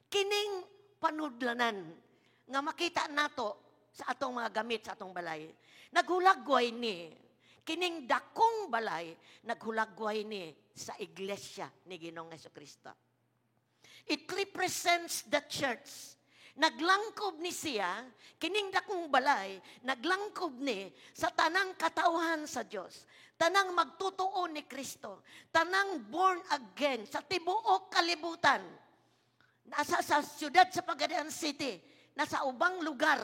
Kining panudlanan nga makita nato sa atong mga gamit sa atong balay. Naghulagway ni kining dakong balay, naghulagway ni sa iglesia ni Ginoong Kristo. It represents the church. Naglangkob ni siya, kining dakong balay, naglangkob ni sa tanang katawhan sa Dios, tanang magtutuo ni Kristo, tanang born again sa tibuok kalibutan. Nasa sa siyudad sa Pagadian City, nasa ubang lugar,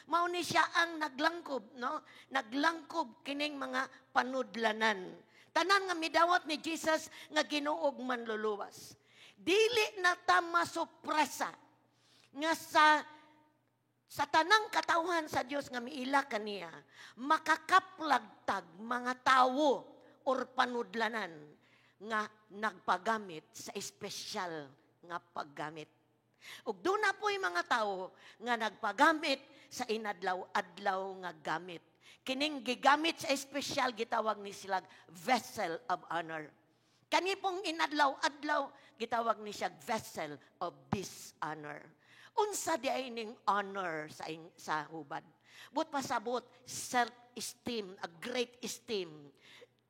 mao ni siya ang naglangkob, no? Naglangkob kining mga panudlanan. Tanan nga midawat ni Jesus nga Ginoo ug Manluluwas. Dili na ta masupresa nga sa tanang katawhan sa Dios nga miila kaniya, makakaplagtag mga tawo or panudlanan nga nagpagamit sa espesyal nga paggamit. Ug doon na po'y mga tawo nga nagpagamit sa inadlaw-adlaw nga gamit. Kining gigamit sa espesyal, gitawag ni sila vessel of honor. Kani pong inadlaw-adlaw, gitawag ni siya vessel of dishonor. Unsa di ay ning honor sa hubad? But pasabot, self-esteem, a great esteem,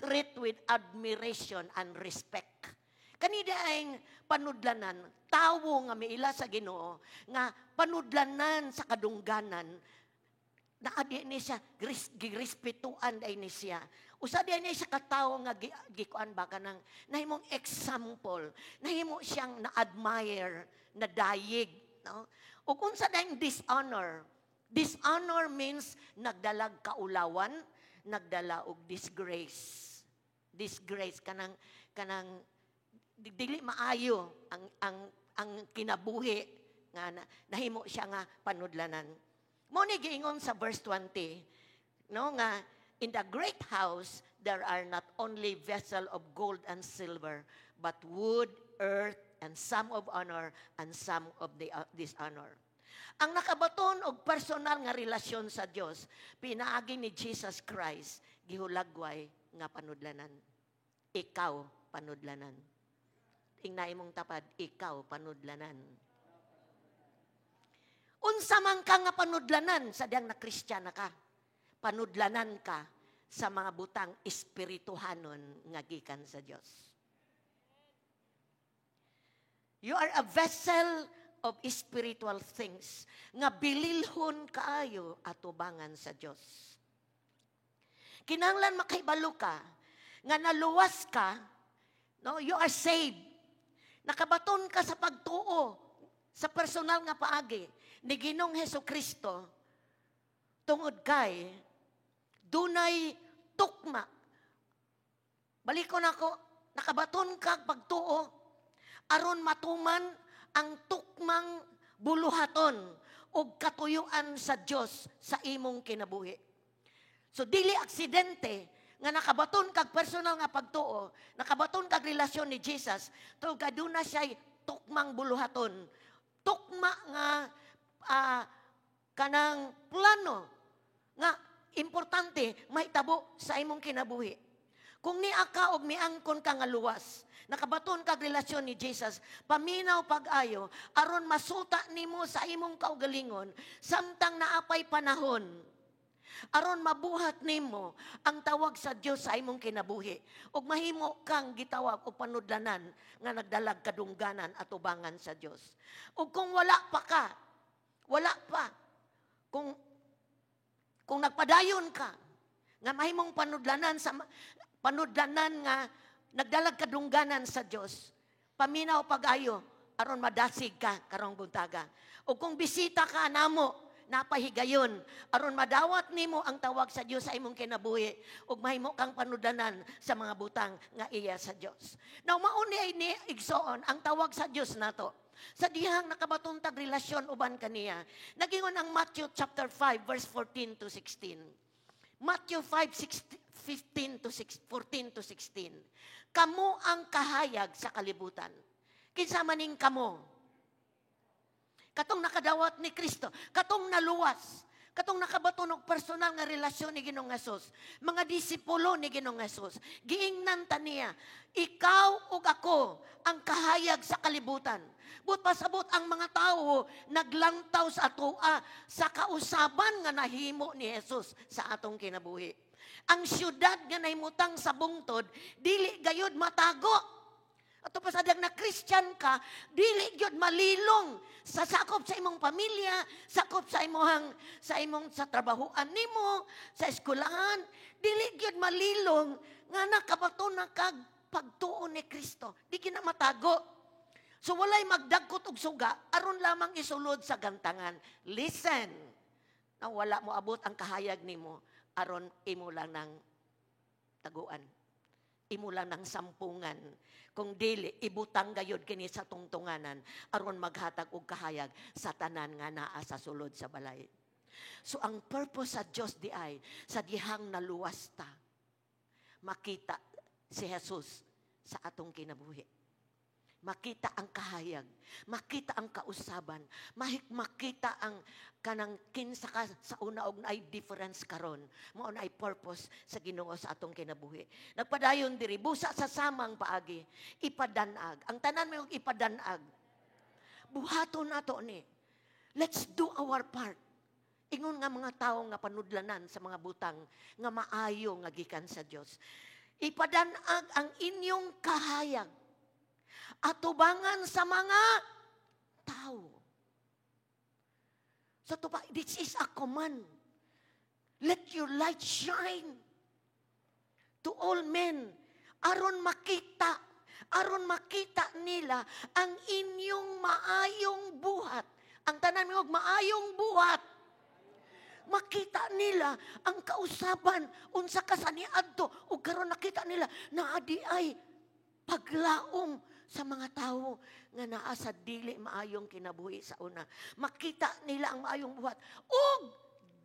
treat with admiration and respect. Kanida ay panudlanan, tawo nga miila sa Ginoo, nga panudlanan sa kadungganan, naa di ni siya, girespetuan ay ni siya. Usa di ni siya katawo nga gikuan ba kanang nahimong example, nahimo siyang na-admire, nadayig, no? Ug unsa dayong dishonor? Dishonor means nagdalag kaulawan, nagdala og disgrace. Disgrace kanang dili maayo ang kinabuhi nga nahimo siya nga panudlanan. Mo ni giingon sa verse 20, no, nga in the great house there are not only vessel of gold and silver, but wood, earth, and some of honor and some of the dishonor. Ang nakabaton og personal nga relasyon sa Dios pinaagi ni Jesus Christ, gihulagway nga panudlanan. Ikaw panudlanan. Ingna imong tapad, ikaw panudlanan. Unsa man ka nga panudlanan sa diyang na Kristiyana ka? Panudlanan ka sa mga butang espirituhanon nga gikan sa Dios. You are a vessel of spiritual things nga bililhon kaayo atubangan sa Dios. Kinahanglan makahibalo ka nga naluwas ka, no, you are saved. Nakabaton ka sa pagtuo sa personal nga paagi ni Ginoong Hesus Kristo tungod kay dunay tukma. Balikon ako, nakabaton ka pagtuo aron matuman ang tukmang buluhaton ug katuyuan sa Dios sa imong kinabuhi. So dili aksidente nga nakabaton kag personal nga pagtuo, nakabaton kag relasyon ni Jesus, tungod kay duna siya'y tukmang buluhaton, tukma nga kanang plano nga importante mahitabo sa imong kinabuhi. Kung niya ka og miangkon ka nga luwas, nakabaton kag relasyon ni Jesus, paminaw pag-ayo aron masuta nimo sa imong kaugalingon samtang naapay panahon, aron mabuhat nimo ang tawag sa Dios sa imong kinabuhi ug mahimo kang gitawag og panudlanan nga nagdalag kadungganan at ubangan sa Dios. Ug kung wala pa ka, wala pa, kung nagpadayon ka nga mahimong panudlanan sa panudlanan nga nagdalag kadungganan sa Dios, paminaw pag-ayo aron madasig ka karong buntaga. O kung bisita ka namo, napahigayon aron madawat nimo ang tawag sa Dios sa imong kinabuhi ug mahimo kang panudlanan sa mga butang nga iya sa Dios. Now mauni ay ni igsoon ang tawag sa Dios nato. Sa dihang nakabatuntag relasyon uban kaniya. Nagingon ang Matthew chapter 5 verse 14 to 16. Matthew 5, 15 to 6, 14 to 16. Kamo ang kahayag sa kalibutan. Kinsa maning kamo? Katong nakadawat ni Kristo, katong naluwas, katong nakabaton og personal nga relasyon ni Ginoong Hesus, mga disipulo ni Ginoong Hesus, giingnan ta niya, ikaw ug ako ang kahayag sa kalibutan. But pasabot ang mga tawo naglantaw sa atoa sa kausaban nga nahimo ni Jesus sa atong kinabuhi. Ang syudad nga nahimutang sa bungtod, dili gayud matago. Ato pasadag na Christian ka, dili gyud malilong sa sakop sa imong pamilya, sakop sa imong sa imong sa trabahoan nimo, sa eskwelahan, dili gyud malilong nga nakabaton na kag pagtuo ni Kristo. Di gyud na matago. So walay magdagkot og suga aron lamang isulod sa gantangan. Listen. Na wala mo abot ang kahayag nimo aron imo lang nang taguan. Imo lang ng sampungan. Kung dili, ibutang gayud kini sa tungtunganan aron maghatag og kahayag sa tanan nga naa sa sulod sa balay. So ang purpose sa Dios di ay sa dihang naluwas ta, makita si Jesus sa atong kinabuhi. Makita ang kahayag, makita ang kausaban, makita ang kanang kinsa ka sa una og naay difference karon. Mao na ay purpose sa Ginoo sa atong kinabuhi. Nagpadayon diri busa sa samang paagi, ipadanag. Ang tanan mo ipadanag. Buhaton nato ni. Let's do our part. Ingon nga mga tawo nga panudlanan sa mga butang nga maayo nga gikan sa Dios. Ipadanag ang inyong kahayag atubangan sa mga tao. So to pa, this is a command. Let your light shine to all men. Aron makita nila ang inyong maayong buhat. Ang tanan mo maayong buhat. Makita nila ang kausaban unsa ka sa niadto ug karon nakita nila na adi ay paglaom sa mga tao nga naa sa dili maayong kinabuhi sa una. Makita nila ang maayong buhat ug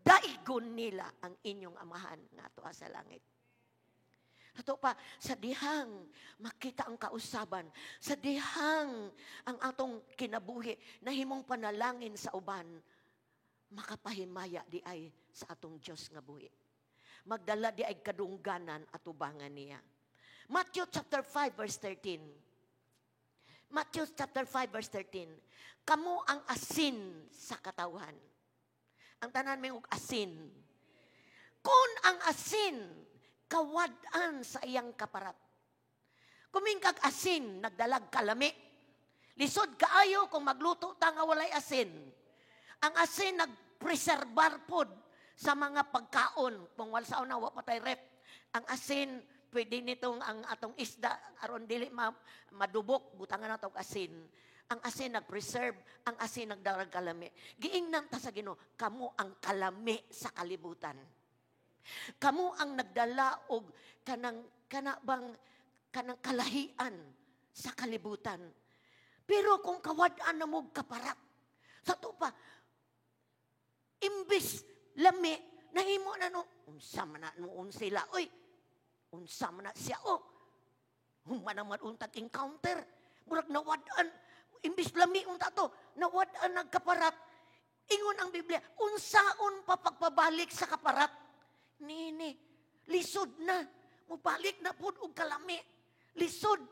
daigon nila ang inyong Amahan nga ato sa langit. Ato pa, sa dihang makita ang kausaban, sa dihang ang atong kinabuhi nahimong panalangin sa uban, makapahimaya di ay sa atong Dios nga buhi. Magdala di ay kadungganan atubangan niya. Matthew chapter 5 verse 13. Matthew chapter 5 verse 13. Kamo ang asin sa katawhan. Ang tanan may og asin. Kung ang asin kawad-an sa iyang kaparat. Kumingkag asin, nagdalag kalami. Lisod kaayo kung magluto ta nga walay asin. Ang asin nagpreserbar pod sa mga pagkaon. Kung wala sa una, wa pa tay ref. Ang asin, pwede nitong ang atong isda aron dili madubok, butangan nato og asin. Ang asin nag-preserve, ang asin nagdalag kalami. Giingnan ta sa Ginoo, kamo ang kalami sa kalibutan. Kamo ang nagdala og kanang kana bang kanang kalahian sa kalibutan. Pero kung kawad-an na mo kaparat, sa tupa, imbis lami, nahimo na no, unsa man na noon sila, oy, unsa man na siya, oh, human naman untag encounter, murag nawad-an, imbis lami unta to, nawad-an nagkaparat. Ingon ang Biblia, unsaon pa pagpabalik sa kaparat? Nini, lisod na, mubalik na pud og kalami. Lisod.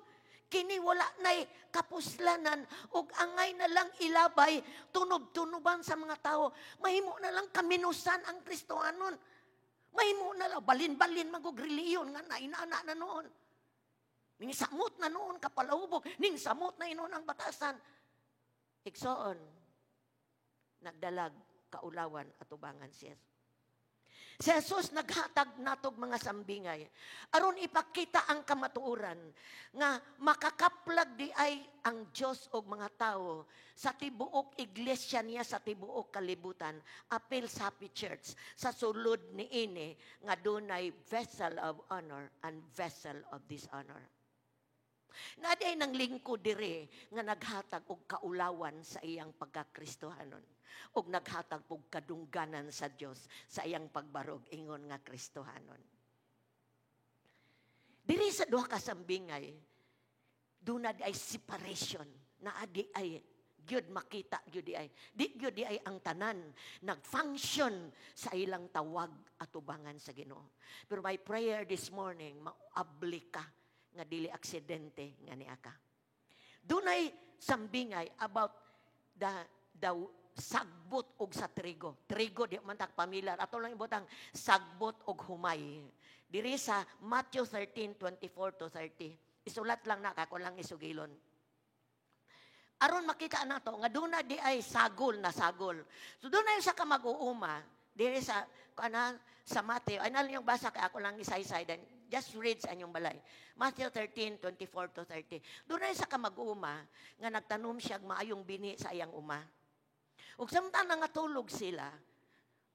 Kini wala na'y kapuslanan ug angay na lang ilabay, tunob-tunuban sa mga tao. Mahimo na lang kaminusan ang Kristohanon. Mahimo na lang, balin-balin magog reliyon nga na inaana na noon. Ning samot na noon kapalahubog, ning samot na inoon ang batasan. Igsoon, nagdalag kaulawan atubangan siya. Si Jesus naghatag natog mga sambingay aron ipakita ang kamatuoran nga makakaplag di ay ang Dios og mga tao sa tibuok iglesia niya sa tibuok kalibutan, apil sa Happy Church, sa sulod ni ini nga dunay vessel of honor and vessel of dishonor. Naday nang lingkod dire nga naghatag og kaulawan sa iyang pagkakristohanon ug naghatag og kadungganan sa Dios sa iyang pagbarog ingon nga Kristohanon. Diri sa duha ka sambingay, duna di ay separation, naa di ay gyud makita gyud di ay. Di gyud di ay ang tanan nag-function sa ilang tawag atubangan sa Ginoo. Pero my prayer this morning, maabli ka nga dili aksidente nga niya ka. Dunay sambingay about the sagbot og sa trigo. Trigo di man tak pamilyar. Ato lang ibutang sagbot og humay. Diri sa Matthew 13:24 to 30. Isulat lang na kako lang isugilon. Aron makita nato nga duna di ay sagol na sagol. So duna sa ka mag-uuma diri sa kana sa Matthew. Ay nalo yung basa kay ako lang isaysay, then just read sa inyong balay. Matthew 13:24 to 30. Duna sa ka mag-uuma nga nagtanom siya og maayong bini sa iyang uma. Ug samtang nangatulog sila,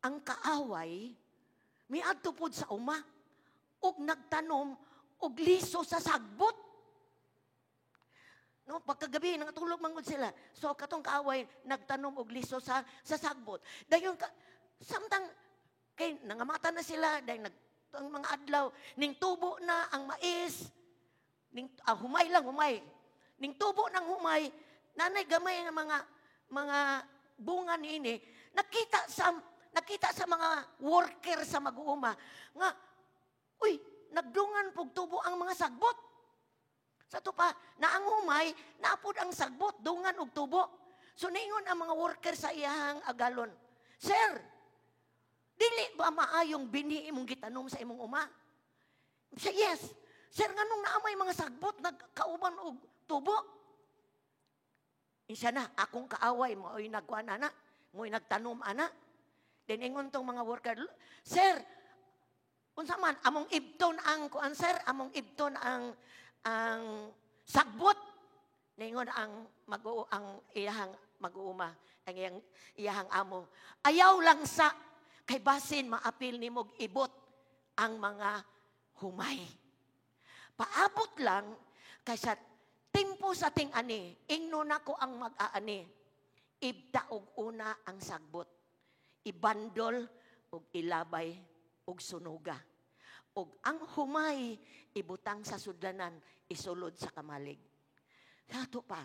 ang kaaway miadto pod sa uma ug nagtanom og liso sa sagbot. No, pagkagabi nangatulog man gud sila. So katong kaaway nagtanom og liso sa sagbot. Dayon ka, samtang kay nangamata na sila, dayon nag ang mga adlaw ning tubo na ang mais, ning humay lang, humay. Ning tubo ng humay, nanay gamay nga mga bunga niini, nakita sa mga worker sa mag-uuma nga, uy, nagdungan pug tubo ang mga sagbot. Sa ato pa, na ang humay, naapod ang sagbot, dungan og tubo. So niingon ang mga worker sa iyahang agalon, "Sir, dili ba maayong binhi imong gitanom sa imong uma?" Siya, "Yes." "Sir, nganong naa may mga sagbot nagkauban og tubo?" Isa na, "Akong kaaway, mo'y nagkuan ana, mo'y nagtanom ana." Then ingon tong mga worker, "Sir, unsa man, among ibton ang kuan, sir, among ibton ang sagbot." Ningon ang iyahang mag-uuma, ang iyahang amo, "Ayaw lang sa, kay basin maapil nimo ibot ang mga humay. Paabot lang kay sa timpo sa ting-ani, ingno nako ang mag-aani, ibta og una ang sagbot, ibandol og ilabay og sunuga. Og ang humay ibutang sa sudlanan, isulod sa kamalig." Sa pa,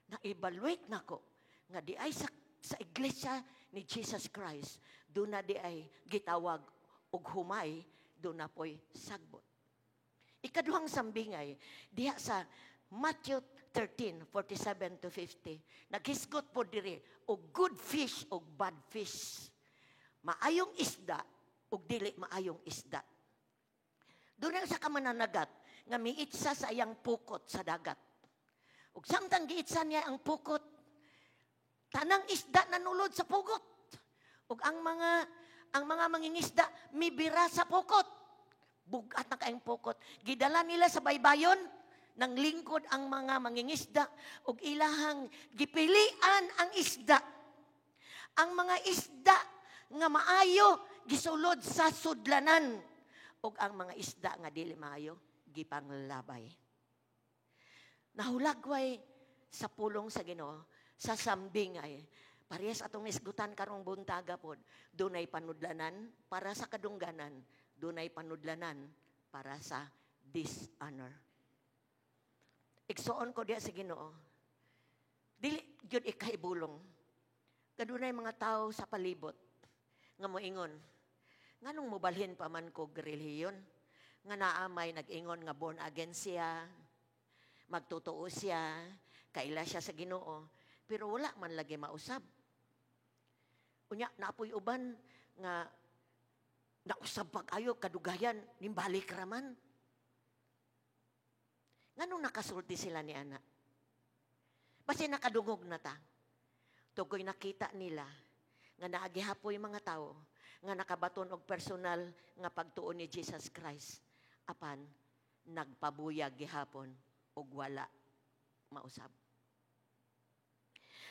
na-evaluate nako nga di ay sa iglesia ni Jesus Christ, doon na di ay gitawag og humay, doon na po'y sagbot. Ikaduhang sambingay, diha sa Matthew 13, 47 to 50, naghisgot po diri og good fish og bad fish. Maayong isda og dili maayong isda. Doon na sa kamananagat nga miitsa sa iyang pukot sa dagat. Ug samtang giitsa niya ang pukot, tanang isda nanulod sa pugot. Ug ang mga mangingisda mibira sa pukot. Bugat na kaayong pukot. Gidala nila sa baybayon, nang lingkod ang mga mangingisda ug ilahang gipilian ang isda. Ang mga isda nga maayo gisulod sa sudlanan ug ang mga isda nga dili maayo gipanglabay. Nahulagway sa pulong sa Ginoo sa sambingay, parehas atong isgutan karong buntaga pod, dunay panudlanan para sa kadungganan, dunay panudlanan para sa dishonor. Igsuon ko diya sa Ginoo, dili gyud ikaibulong. Kadunay mga tao sa palibot nga moingon, "Nganong mobalhin pa man ko relihiyon? Nga naa may nag-ingon nga born again siya, magtotoo siya, kaila siya sa Ginoo, pero wala man lagi mausab. Unya, naapoy uban nga nausab pag ayo kadugayan, nimbalik raman. Nganong nakasulti sila ni ana? Basta nakadungog na ta. Tugoy nakita nila nga naagihapoy mga tao nga nakabaton og personal nga pagtuon ni Jesus Christ apan nagpabuyag gihapon og wala mausab."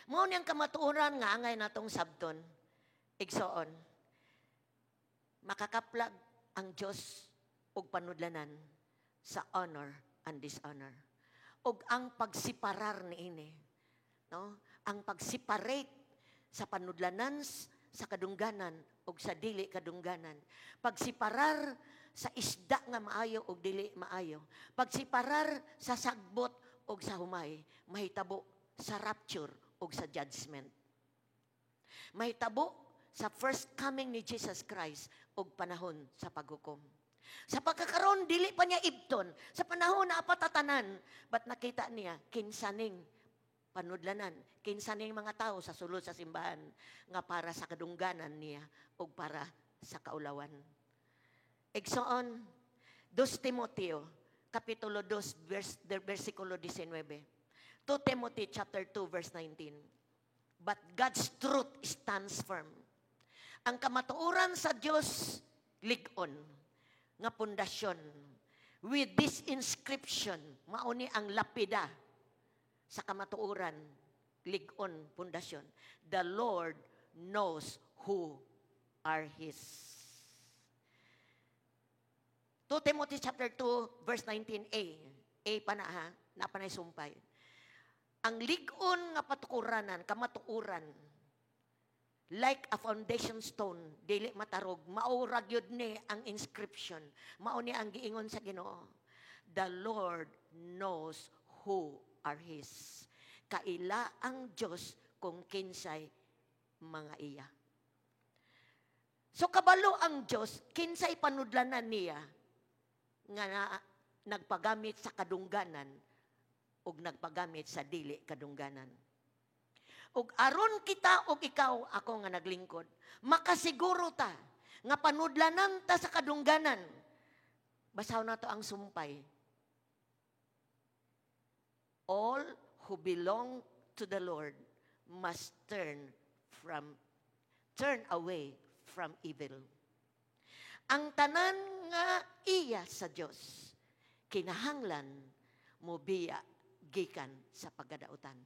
Mao niyang kamatuoran nga angay natong sabton, igsoon. Makakaplag ang Dios og panudlanan sa honor and dishonor. Og ang pagsiparar niini, no? Ang pagseparate sa panudlanan sa kadungganan og sa dili kadungganan. Pagsiparar sa isda nga maayo og dili maayo. Pagsiparar sa sagbot og sa humay, mahitabo sa rapture og sa judgment. Mahitabo sa first coming ni Jesus Christ og panahon sa paghukom. Sa pagkakaroon, dili pa niya ibton. Sa panahon na apatatanan, but nakita niya, kinsaning panudlanan, kinsaning mga tao sa sulod sa simbahan, nga para sa kadungganan niya o para sa kaulawan. Igsoon, 2 Timoteo, Kapitulo 2, versikulo 19. 2 Timothy chapter 2, verse 19. But God's truth stands firm. Ang kamatuoran sa Dios lig-on nga pundasyon with this inscription, mauni ang lapida sa kamatuoran, lig-on pundasyon: "The Lord knows who are His." 2 Timothy chapter 2 verse 19a. A pa na ha, na pa na sumpay. Ang lig-on nga patukuranan, kamatuoran, like a foundation stone, dili matarog, mao ra gyud ni ang inscription. Mao ni ang giingon sa Ginoo. "The Lord knows who are His." Kaila ang Diyos kung kinsay mga iya. So kabalo ang Diyos, kinsay panudlanan niya nga nagpagamit sa kadungganan ug nagpagamit sa dili kadungganan. Ug aron kita ug ikaw, ako nga naglingkod, makasiguro ta nga panudlanan ta sa kadungganan. Basahon nato ang sumpay. "All who belong to the Lord must turn away from evil." Ang tanan nga iya sa Dios kinahanglan mobiya gikan sa pagkadautan.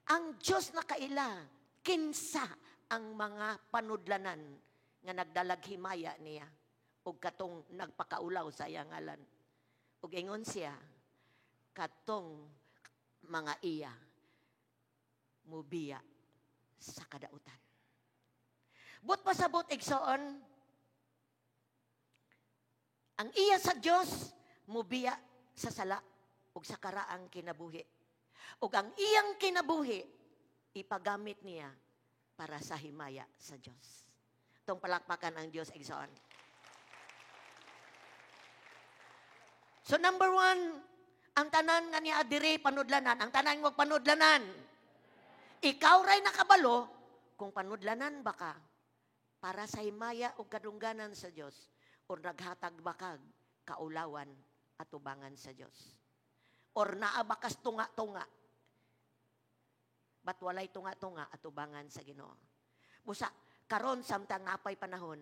Ang Dios nakaila kinsa ang mga panudlanan nga nagdalag himaya niya ug katong nagpakaulaw sa iyang ngalan. Ug ingon siya, katong mga iya mubiya sa kadautan. But pasabot, igsoon, ang iya sa Dios mubiya sa sala ug sa karaang kinabuhi. Ug ang iyang kinabuhi ipagamit niya para sa himaya sa Dios. Tong palakpakan ang Dios, igsoon. So number one, ang tanan nga niya diri panudlanan, ang tanan mo panudlanan. Ikaw ray nakabalo kung panudlanan ba ka para sa himaya o kadungganan sa Dios or naghatag bakag kaulawan at tubangan sa Dios. Or naa bakas tunga-tunga. But walay tunga-tunga at tubangan sa Ginoo. Busa karon samtang napay panahon,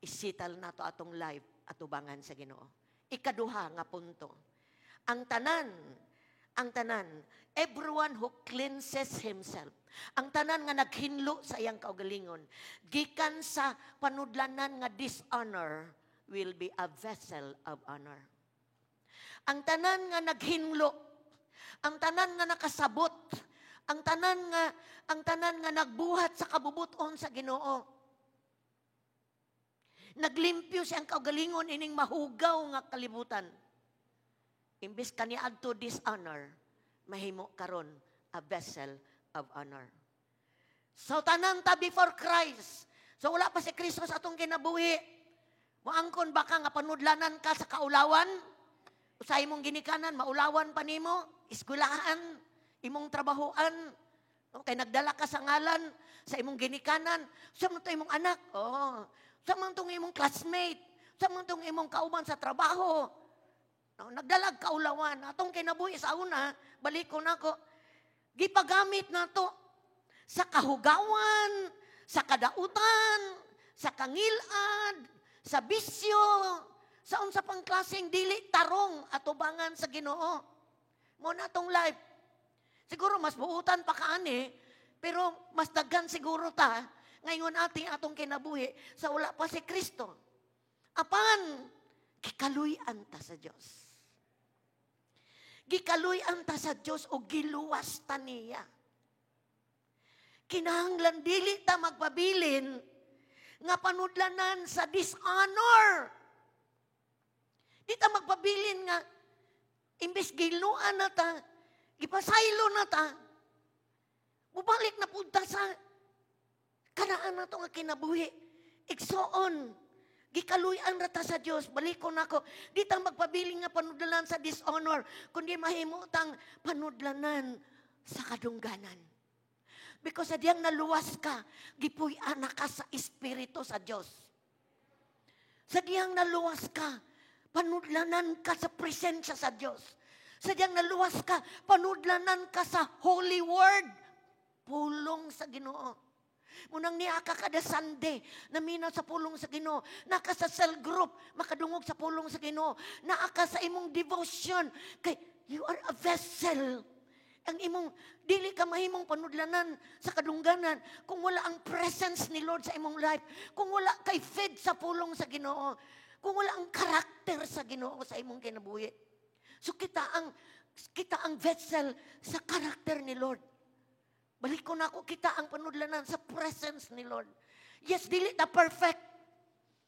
isital nato atong life at tubangan sa Ginoo. Ikaduha nga punto. Ang tanan, everyone who cleanses himself, ang tanan nga naghinlo sa iyang kaugalingon, gikan sa panudlanan nga dishonor, will be a vessel of honor. Ang tanan nga naghinlo, ang tanan nga nakasabot, ang tanan nga nagbuhat sa kabubuton sa Ginoo, naglimpyo siyang kaugalingon ining mahugaw nga kalibutan. Imbes kaniadto dishonor, mahimo karon a vessel of honor. So tanan ta before Christ. So wala pa si Kristo sa atong kinabuhi. Moangkon ba ka nga panudlanan ka sa kaulawan? Sa imong ginikanan, maulawan pa nimo, eskwelahan, imong trabahoan, okay, nagdala ka sa ngalan sa imong ginikanan, sa man to imong anak, oh, sa man tong imong classmate, sa man tong imong kauban sa trabaho. No, nagdalag kaulawan. Atong kinabuhi sa una, balikon nako, gipagamit nato sa kahugawan, sa kadautan, sa kangilad, sa bisyo, sa unsa pang klaseng dili tarong atubangan sa Ginoo. Mo na atong life. Siguro mas buutan pa kaani, pero mas daghan siguro ta ngayon ating atong kinabuhi sa wala pa si Kristo. Apan, gikaluy-an ta sa Dios. Gikaluy-an ta sa Dios o giluwas ta niya. Kinahanglan dili ta magpabilin nga panudlanan sa dishonor. Di ta magpabilin nga imbes giluan na ta, gipasaylo na ta, mubalik na pud ta sa kanaan na to nga kinabuhi. Igsoon, gikaluy-an ra ta sa Dios. Balikon nako, di ta magpabilin nga panudlanan sa dishonor, kundi mahimo tang panudlanan sa kadungganan. Because sa diyang naluwas ka, gipuy-an na ka sa Espiritu sa Dios. Sa diyang naluwas ka, panudlanan ka sa presensya sa Dios. Sa diyang naluwas ka, panudlanan ka sa Holy Word, pulong sa Ginoo. Munang niya ka kada Sunday, naminaw sa pulong sa Ginoo, naka sa cell group, makadungog sa pulong sa Ginoo, naa ka sa imong devotion, kay you are a vessel. Ang imong, dili ka mahimong panudlanan sa kadungganan kung wala ang presence ni Lord sa imong life, kung wala kay fed sa pulong sa Ginoo, kung Kung wala ang karakter sa Ginoo sa imong kinabuhi. So kita ang vessel sa karakter ni Lord. Balik ko na ako, kita ang panudlanan sa presence ni Lord. Yes, dili ta perfect.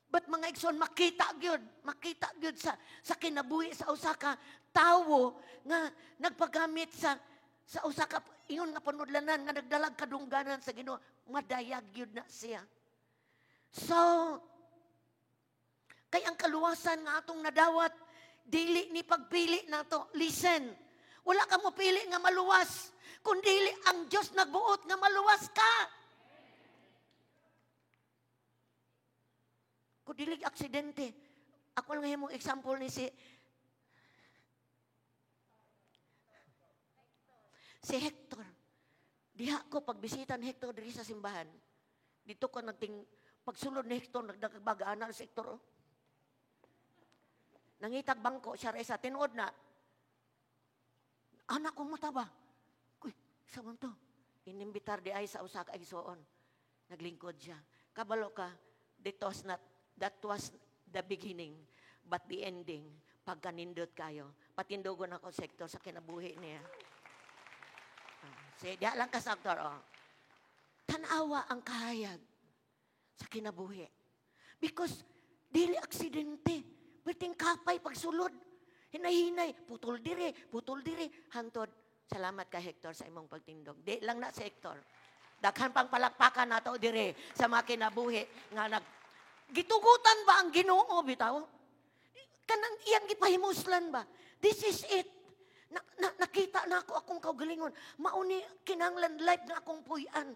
But mga igsoon, makita gyud sa kinabuhi sa usa ka tawo nga nagpagamit sa usa ka ingon nga panudlanan nga nagdalag kadungganan sa Ginoo, madayag gyud na siya. So, kay ang kaluwasan nga atong nadawat, dili ni pagpili nato. Listen, wala ka mo pili nga maluwas, kun dili ang Dios nagbuot nga maluwas ka. Kung dili aksidente, ako lang himong example ni si Hector. Diha ko pagbisita ni Hector diri sa simbahan. Dito ko nagting pagsulod ni Hector, nagdagbaga ana si Hector. Oh. Nangitag bangko siya resa tinuod na. Anak ko mata ba? Uy, sa man to? Inimbitar di ay sa usa ka igsoon. Naglingkod siya. Kabalo ka, that was not, that was the beginning, but the ending, pagkanindot kayo. Patindugon ako sektor sa kinabuhi niya. Sige, diha lang ka sektor. Oh. Tanawa ang kahayag sa kinabuhi. Because dili aksidente. Perting kapay pagsulod. Hinay-hinay, putol diri, hantod. Salamat ka, Hector, sa imong pagtindog. Di lang na si Hector. Daghan pang palakpakan nato dire sa mga kinabuhi nga nag gitugutan ba ang Ginoo bitaw? Kanang iyang gipahimuslan ba? This is it. Nakita na ako akong kaugalingon. Mauni kinahanglan life na akong puy-an.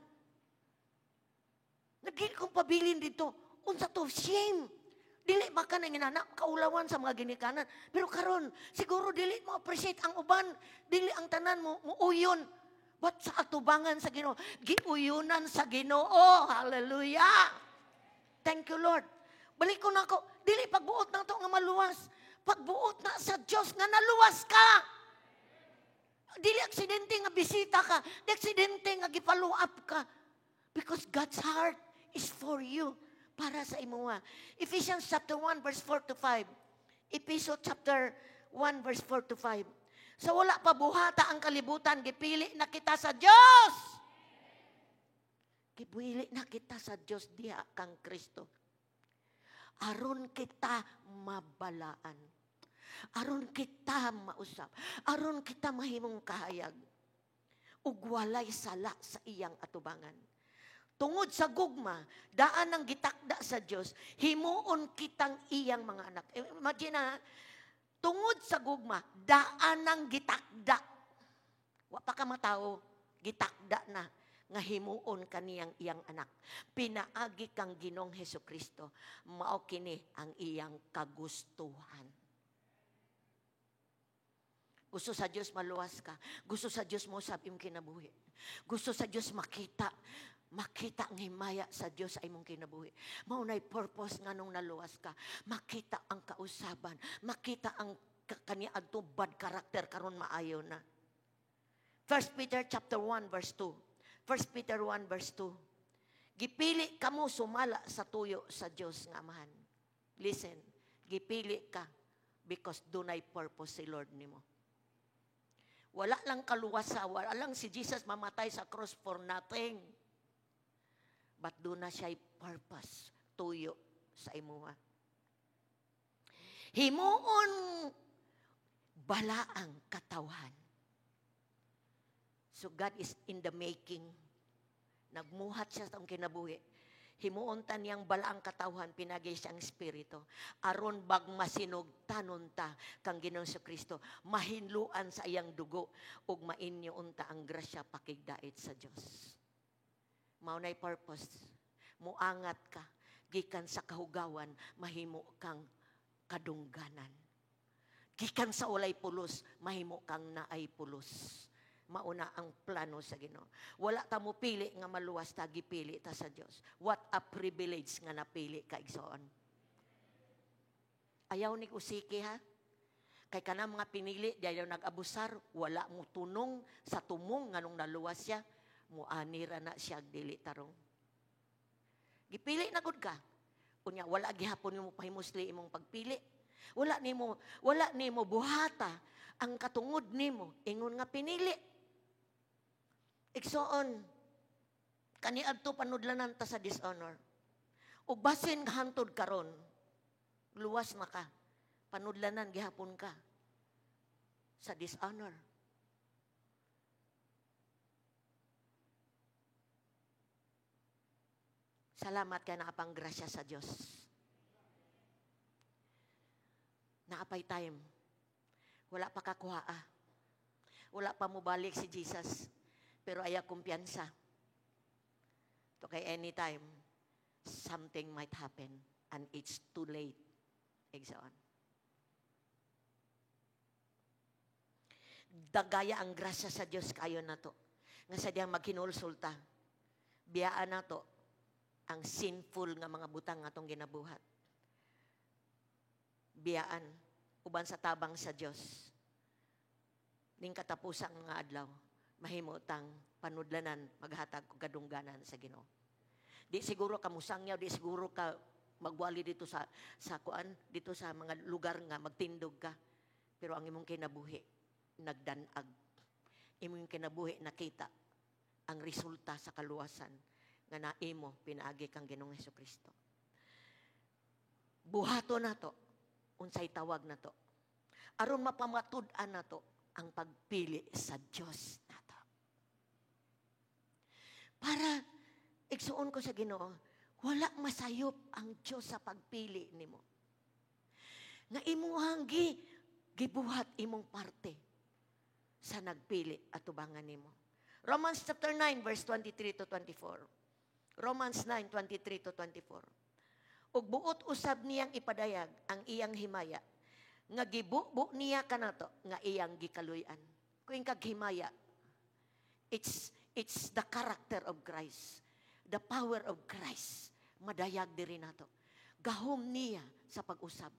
Nagili kong pabilin dito. Unsa to? Shame. Dili ba ka nang inana, kaulawan sa mga ginikanan. Pero karon siguro dili mo appreciate ang uban. Dili ang tanan mo muuyon. But sa atubangan sa Ginoo, giuyunan sa Ginoo. Hallelujah. Thank you, Lord. Balik ko na ako, dili pagbuot na to nga maluwas. Pagbuot na sa Dios nga naluwas ka. Dili aksidente nga bisita ka. Dili aksidente nga gi-follow up ka. Because God's heart is for you. Para sa imuha. Ephesians chapter 1 verse 4 to 5. Epeso chapter 1 verse 4 to 5. So wala pa buhata ang kalibutan, gipili na kita sa Dios. Gipili na kita sa Dios diha kang Kristo. Aron kita mabalaan. Aron kita mausap. Aron kita mahimong kahayag. Ug walay sala sa iyang atubangan. Tungod sa gugma, daan ang gitakda sa Dios, himuon kitang iyang mga anak. Imagine na, tungod sa gugma, daan ang gitakda. Wa pa ka matawo, gitakda na nga himuon kaniyang iyang anak. Pinaagi kang Ginoong Hesukristo, mao kini ang iyang kagustuhan. Gusto sa Dios maluwas ka. Gusto sa Dios mo sa imong kinabuhi. Gusto sa Dios makita ang himaya sa Dios sa imong kinabuhi. Mao nay purpose nganong naluwas ka. Makita ang kausaban, makita ang kaniadto bad karakter karon maayo na. 1 Peter chapter 1 verse 2. 1 Peter 1 verse 2. Gipili kamo sumala sa tuyo sa Dios nga Amahan. Listen, gipili ka because dunay purpose si Lord nimo. Wala lang kaluwasa, wala lang si Jesus mamatay sa cross for nothing. But doon na siya'y purpose, tuyo sa imuha. Himuon balaang katawhan. So God is in the making. Nagmuhat siya sa kinabuhi. Himuon ta niyang balaang katawhan, pinagi siyang espiritu. Aron bag masinog tanon ta kang Ginoong Kristo, mahinluan sa iyang dugo ug mainyo unta ang grasya pakigdait sa Dios. Mao nay purpose. Muangat ka gikan sa kahugawan, mahimo kang kadungganan. Gikan sa walay pulos, mahimo kang naay pulos. Mauna ang plano sa Ginoo. Wala ta mo pili nga maluwas ta, gipili ta sa Dios. What a privilege nga napili ka, igsoon. Ayaw ni usiki ha. Kay kanang mga pinili, di ayaw nag-abusar, wala mo tunong sa tumong nganong naluwas siya, muanira na siya dili tarong. Gipili na gud ka. Unya wala gihapon nimo pahimusli imong pagpili. Wala nimo buhata ang katungod nimo ingon nga pinili. Igsoon, kaniadto panudlanan ta sa dishonor. Ug basin hantod karon, luwas na ka. Panudlanan gihapon ka sa dishonor. Salamat kay naa pang grasya sa Dios. Naa pay time. Wala pa kakuha. Wala pa mobalik si Jesus. Pero ayaw kumpiyansa. To kay anytime, something might happen and it's too late. Igsoon. Dagaya ang grasya sa Dios kayo na to. Nga sa diyang maghinulsulta. Biyaan na to ang sinful nga mga butang atong ginabuhat. Biyaan uban sa tabang sa Dios. Ning katapusang nga adlaw, mahimo tang panudlanan, maghatag og kadungganan sa Ginoo. Di siguro ka musangyaw, di siguro ka magwali dito sa kuan, dito sa mga lugar nga magtindog ka. Pero ang imong kinabuhi nagdanag. Imong kinabuhi nakita ang resulta sa kaluwasan nga naimo pinaagi kang Ginoong Hesukristo. Buhato nato unsay tawag nato. Aron mapamatud-an nato ang pagpili sa Dios nato. Para igsuon ko sa Ginoo, wala masayop ang Dios sa pagpili nimo. Nga imuhang gibuhat imong parte sa nagpili atubangan nimo. Romans chapter 9 verse 23 to 24. Romans 9, 23 to 24. Ug buot usab niyang ipadayag ang iyang himaya, nga gibubo niya kanato, nga iyang gikaluy-an. Kung kag himaya, it's the character of Christ, the power of Christ, madayag diri nato. Gahom niya sa pag-usab,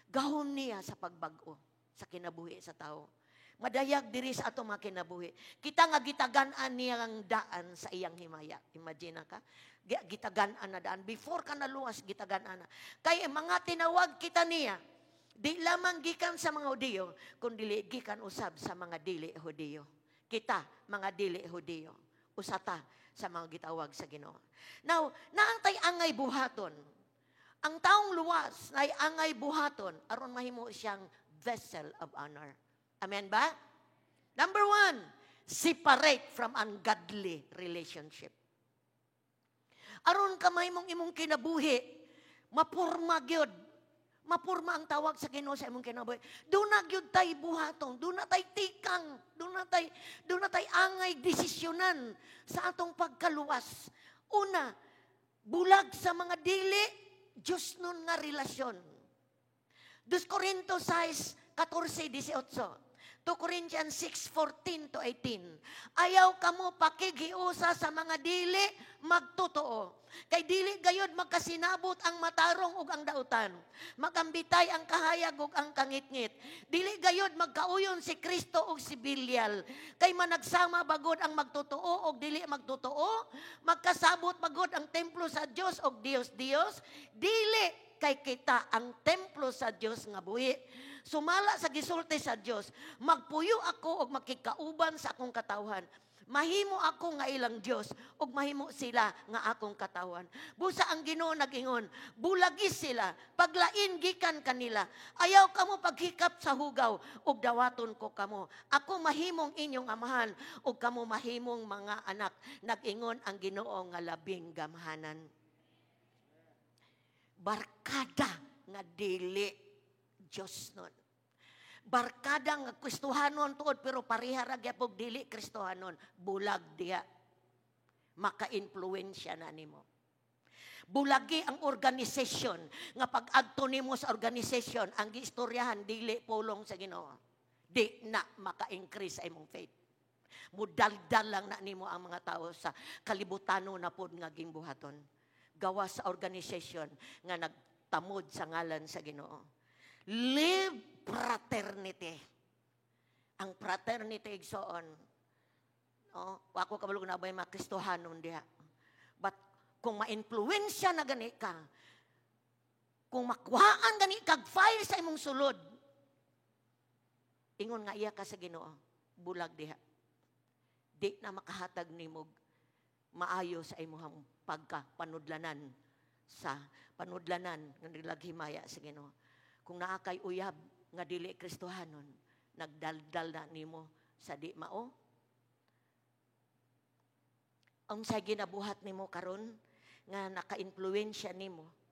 gahom niya sa pagbag-o sa kinabuhi sa tao. Madayag diri sa ato mga kinabuhi. Kita nga gitagan-an niya ang daan sa iyang himaya. Imagine ka? Gitagan-an na daan. Before ka naluwas, gitagan-an na. Kay mga tinawag kita niya, di lamang gikan sa mga Hudiyo, kundi gikan usab sa mga dili Hudiyo. Kita, mga dili Hudiyo. Usata sa mga gitawag sa Ginoo. Now, naantay angay buhaton. Ang taong luwas nay angay buhaton aron mahimo siyang vessel of honor. Amen ba? Number 1, separate from ungodly relationship. Aron ka mahimong imong kinabuhi, mapurma gyud. Mapurma ang tawag sa Ginoo sa imong kinabuhi. Doon na gyud tay buhaton, doon na tay tikang, doon na tay angay desisyonan sa atong pagkaluwas. Una, bulag sa mga dili, Diyos nun nga relasyon. 2 Corinto 6:14-18. 2 Corinthians 6:14 to 18. Ayaw kamo pakighiusa sa mga dili magtotoo. Kay dili gayod magkasinabot ang matarong ug ang dautan. Magambitay ang kahayag ug ang kangitngit. Dili gayod magkauyon si Kristo ug si Belial. Kay managsama bagod ang magtotoo ug dili magtotoo, magkasabot bagod ang templo sa Dios ug Dios Dios. Dili kay kita ang templo sa Dios nga buhi. Sumala sa gisulti sa Dios, magpuyo ako og makikauban sa akong katawhan. Mahimo ako nga ilang Dios ug mahimo sila nga akong katawhan. Busa ang Ginoo nag-ingon, bulagis sila, paglain gikan kanila. Ayaw kamo paghikap sa hugaw ug dawaton ko kamo. Ako mahimong inyong amahan ug kamo mahimong mga anak. Nag-ingon ang Ginoo nga labing gamhanan. Barkada nga dili Diyos nun. Barkada nga Kristohanon tuod pero pareha ra gyapon dili Kristohanon, bulag diha. Maka-influensya na nimo. Bulagi ang organisasyon nga pag-adto nimo sa organisasyon ang giistoryahan dili pulong sa Ginoo. Di na maka-increase sa imong faith. Mudaldal lang na nimo ang mga tao sa kalibutano na pod nga gimbuhaton. Gawa sa organisasyon nga nagtamod sa ngalan sa Ginoo. Live fraternity. Ang fraternity igsoon. No, ako kabalo na ba mga Kristohanon diha. But kung ma-influensya na gani ka, Kung makuhaan gani kag fire sa imong sulod, ingon nga iya ka sa Ginoo, bulag diha. Di na makahatag nimo maayo sa imong pagka panudlanan sa panudlanan nga naghimaya sa Ginoo. Kung naa kay uyab nga dili Kristohanon, nagdaldal na nimo sa di mao. Ang sa ginabuhat nimo karon nga naka-influensya nimo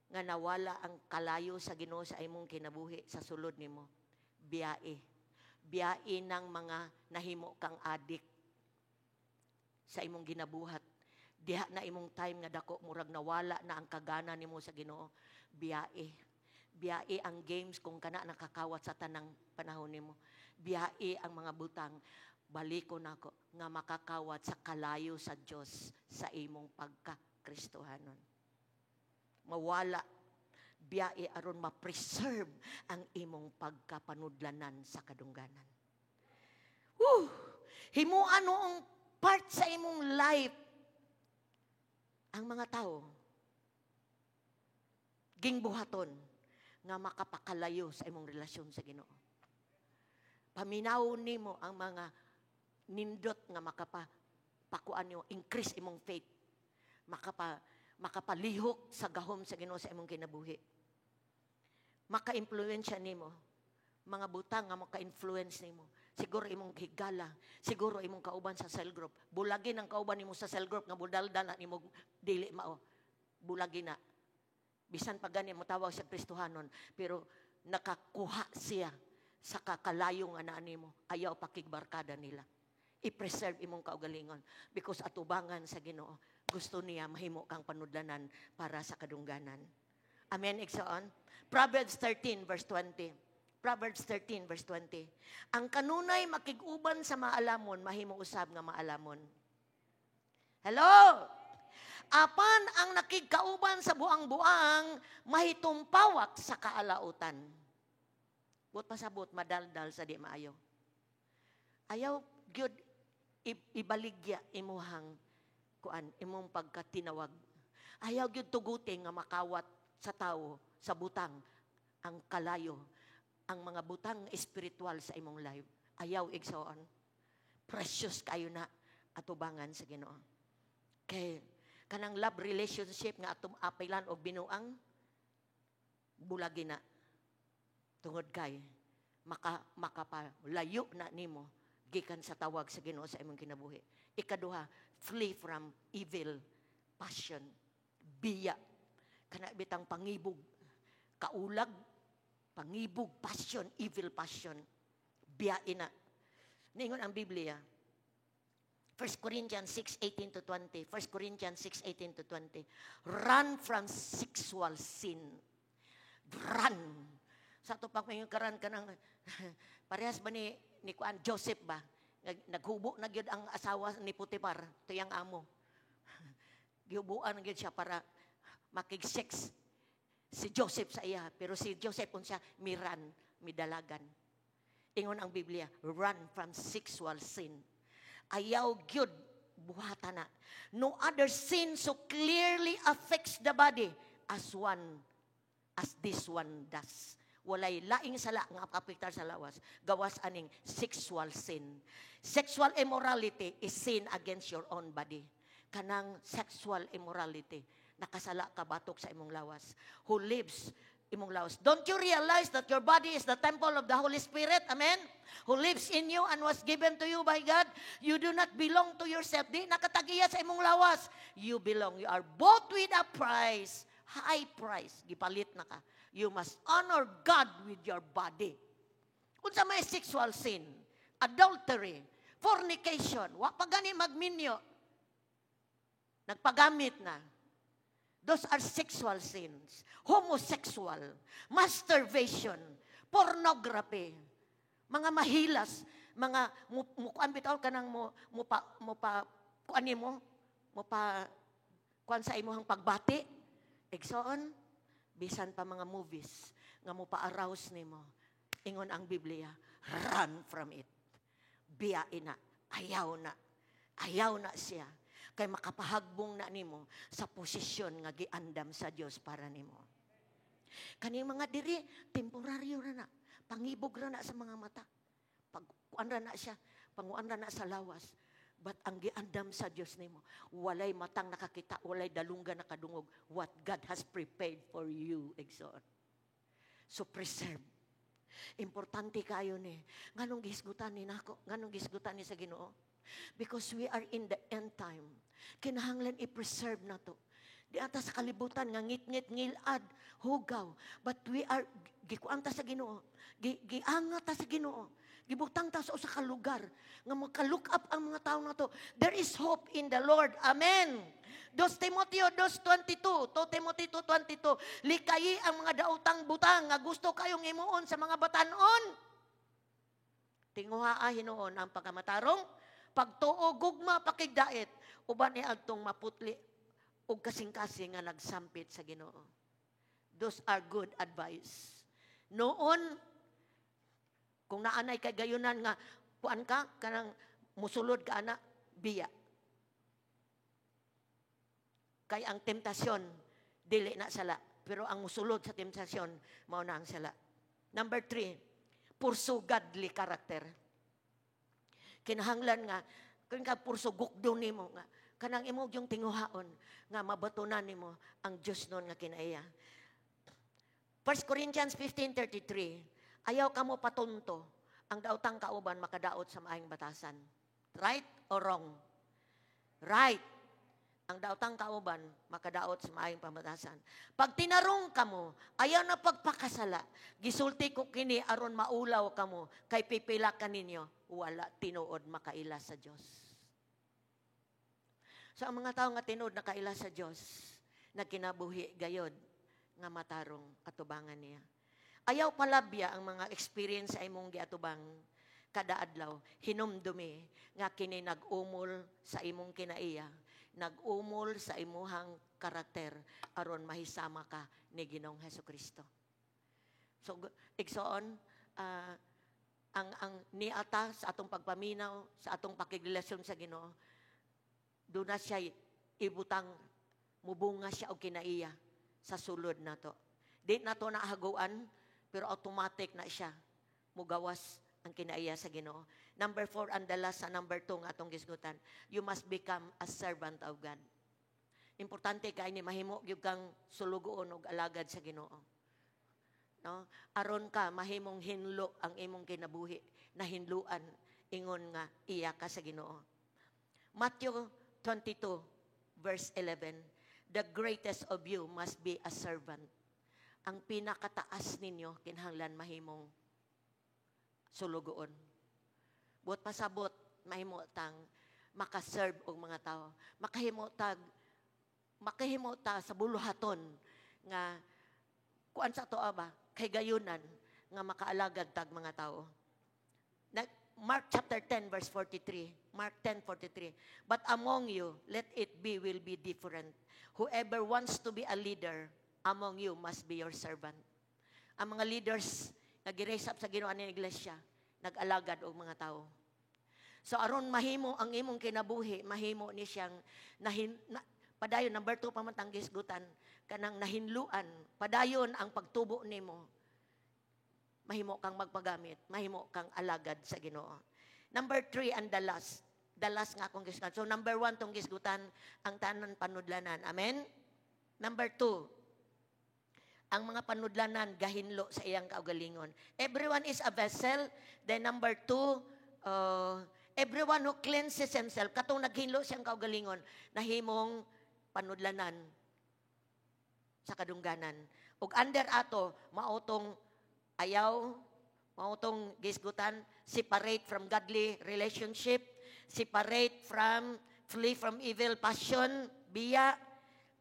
nga nawala ang kalayo sa Ginoo sa imong kinabuhi sa sulod nimo, biyae. Biyae ng mga nahimo kang adik sa imong ginabuhat. Diha na imong time nga dako, murag nawala na ang kagana nimo sa Ginoo. Biyae. Biyae ang games kung kana nakakawat sa tanang panahon nimo. Biyae ang mga butang, baliko nako, nga makakawat sa kalayo sa Dios sa imong pagka-Kristohanon. Mawala, biyae aron ma-preserve ang imong pagkapanudlanan sa kadungganan. Woo! Himuan noong part sa imong life ang mga tao gingbuhaton nga makapakalayo sa imong relasyon sa Ginoo. Paminaw nimo ang mga nindot nga makapa pakuan nimo, increase imong faith, makapalihok sa gahom sa Ginoo sa imong kinabuhi. Maka-impluwensya nimo mga butang nga maka-influence nimo. Siguro imong higala, siguro imong kauban sa cell group. Bulagin ang kauban nimo sa cell group nga budalda na nimo dili mao. Bulagin na. Bisan pa gani mo tawag sa Kristohanon, pero nakakuha siya sa kakalayo nga naa nimo. Ayaw pakigbarkada nila. I-preserve imong kaugalingon because atubangan sa Ginoo, gusto niya mahimo kang panudlanan para sa kadungganan. Amen, igsoon? Proverbs 13 verse 20. Proverbs 13 verse 20. Ang kanunay makig-uban sa maalamon, mahimo usab nga maalamon. Hello? Apan ang nakigkauban sa buang-buang, mahitumpawak sa kaalautan. Buot pasabot, madaldal sa di maayo. Ayaw gyud ibaligya imuhang kuan, imong pagkatinawag. Ayaw gyud tuguti nga makawat sa tawo, sa butang, ang kalayo, ang mga butang espiritual sa imong life. Ayaw, igsoon. Precious kayo na atubangan sa Ginoo. Kay kanang love relationship nga atong apilan og binuang, bulagi na. Tungod kay makapalayo na nimo gikan sa tawag sa Ginoo sa imong kinabuhi. Ikaduha, flee from evil passion. Biya. Kana bitang pangibog, kaulag, pangibog, passion, evil passion. Biyain na. Ningon ang Biblia, 1 Corinthians 6:18 to 20. 1 Corinthians 6:18 to 20. Run from sexual sin. Run. Sa ato pag may karan ka ng, parehas ba ni kuan Joseph ba? Naghubo na gyud ang asawa ni Potiphar, tuyang amo. Gihubuan na gyud siya para makig-sex si Joseph sa iya. Pero si Joseph unsa miran, midalagan. Ingon ang Biblia, run from sexual sin. Ayaw gyud buhata na. No other sin so clearly affects the body as this one does. Walay laing sala nga apektar sa lawas, gawas aning sexual sin. Sexual immorality is sin against your own body. Kanang sexual immorality, nakasala ka batok sa imong lawas. Who lives imong lawas. Don't you realize that your body is the temple of the Holy Spirit? Amen? Who lives in you and was given to you by God. You do not belong to yourself. Di nakatagiya sa imong lawas. You belong. You are bought with a price. High price. Gipalit na ka. You must honor God with your body. Unsa may sexual sin? Adultery, fornication, wa pa gani magminyo. Nagpagamit na. Those are sexual sins. Homosexual, masturbation, pornography, mga mahilas, mga mukuan bitaw kanang mo mo pa mo pa kuan nimo, mo pa kuan sa imong pagbati. Igsoon, bisan pa mga movies nga mo pa-arouse nimo. Ingon ang Biblia, run from it. Biyain na, ayaw na. Ayaw na siya. Kay makapahagbong na nimo sa posisyon nga giandam sa Dios para nimo. Kaning mga diri, temporaryo ra na. Pangibog ra na sa mga mata. Pagkuan ra na siya, panguan ra na sa lawas. But ang giandam sa Dios nimo, walay matang nakakita, walay dalunggan nakadungog what God has prepared for you, igsoon. So preserve. Importante kayo ni. Nganong gihisgutan ni nako? Nganong gihisgutan ni sa Ginoo? Because we are in the end time. Kinahanglan i-preserve na to. Di ata sa kalibutan nga ngit-ngit ngilad, hugaw. But we are gikuan ta sa Ginoo. Giangat ta sa Ginoo. Gibutang ta sa usa ka lugar nga maka-look up ang mga tao na to. There is hope in the Lord. Amen. 2 Timoteo 2:22, 2 Timothy 2:22, likayi ang mga daotang butang nga gusto kayong himuon sa mga batanon. Tinguhaa hinuon ang pagkamatarong, pagtuo, gugma, pakigdait, uban ni adtong maputli ug kasing-kasing nga nagsampit sa Ginoo. Those are good advice. Noon, kung naanay kay gayunan nga kuan ka kanang musulod ka ana, biya. Kay ang temptasyon dili na sala, pero ang musulod sa temptasyon mao na ang sala. Number 3, pursue godly character. Kinahanglan nga kung ka pursue gukdo nimo nga kanang imo yung tinguhaon nga mabatunan nimo ang Dios nun nga kinaiya. 1 Corinthians 15:33, ayaw kamo patunto, ang daotang kauban makadaot sa maayong batasan. Right or wrong? Right. Ang daotang kauban makadaot sa maayong pamatasan. Pag tinarong kamo, ayaw na pagpakasala. Gisulti ko kini aron maulaw kamo, kay pipila kaninyo, wala tinuod makaila sa Dios. So ang mga tao nga tinuod nakaila sa Dios, nagkinabuhi gayod nga matarong atubangan niya. Ayaw palabya ang mga experience sa imong giatubang kada adlaw, hinumdumi nga kini nag-umol sa imong kinaiya, nag-umol sa imuhang karakter aron mahisama ka ni Ginoong Hesukristo. So igsoon, ang niata sa atong pagpaminaw, sa atong pakigrelasyon sa Ginoo, doon na siya ibutang, mubunga siya og kinaiya sa sulod nato. Di nato nahaguan, pero automatic na siya mugawas ang kinaiya sa Ginoo. Number 4, ang dala sa number 2 nga atong gisgutan, you must become a servant of God. Importante kay ni mahimo gyud kang sulugoon og alagad sa Ginoo. No? Aron ka mahimong hinlo ang imong kinabuhi, nahinluan ingon nga iya ka sa Ginoo. Matthew 22 verse 11, the greatest of you must be a servant. Ang pinakataas ninyo kinahanglan mahimong sulugoon. Buot pasabot mahimo tang makaserve og mga tao. Makahimo ta sa buluhaton nga kuan sa ato ba kay gayunan nga makaalagad tag mga tao. Mark chapter 10 verse 43. Mark 10:43. But among you, let it be will be different. Whoever wants to be a leader among you must be your servant. Ang mga leaders nga gi-raise up sa Ginoo ng iglesia, nag-alagad og mga tao. So aron mahimo ang imong kinabuhi, mahimo ni siyang padayon number 2 pa man tang gisgutan, kanang nahinluan, padayon ang pagtubo nimo. Mahimo kang magpagamit, mahimo kang alagad sa Ginoo. Number 3 and the last. The last nga akong gisgutan. So number 1 tong gisgutan, ang tanan panudlanan. Amen? Number 2, ang mga panudlanan gahinlo sa iyang kaugalingon. Everyone is a vessel. Then number 2, everyone who cleanses himself, katong naghinlo siyang kaugalingon, nahimong panudlanan sa kadungganan. Ug under ato, mautong ayaw, mautong gisgutan, separate from godly relationship, separate from, flee from evil passion, biya,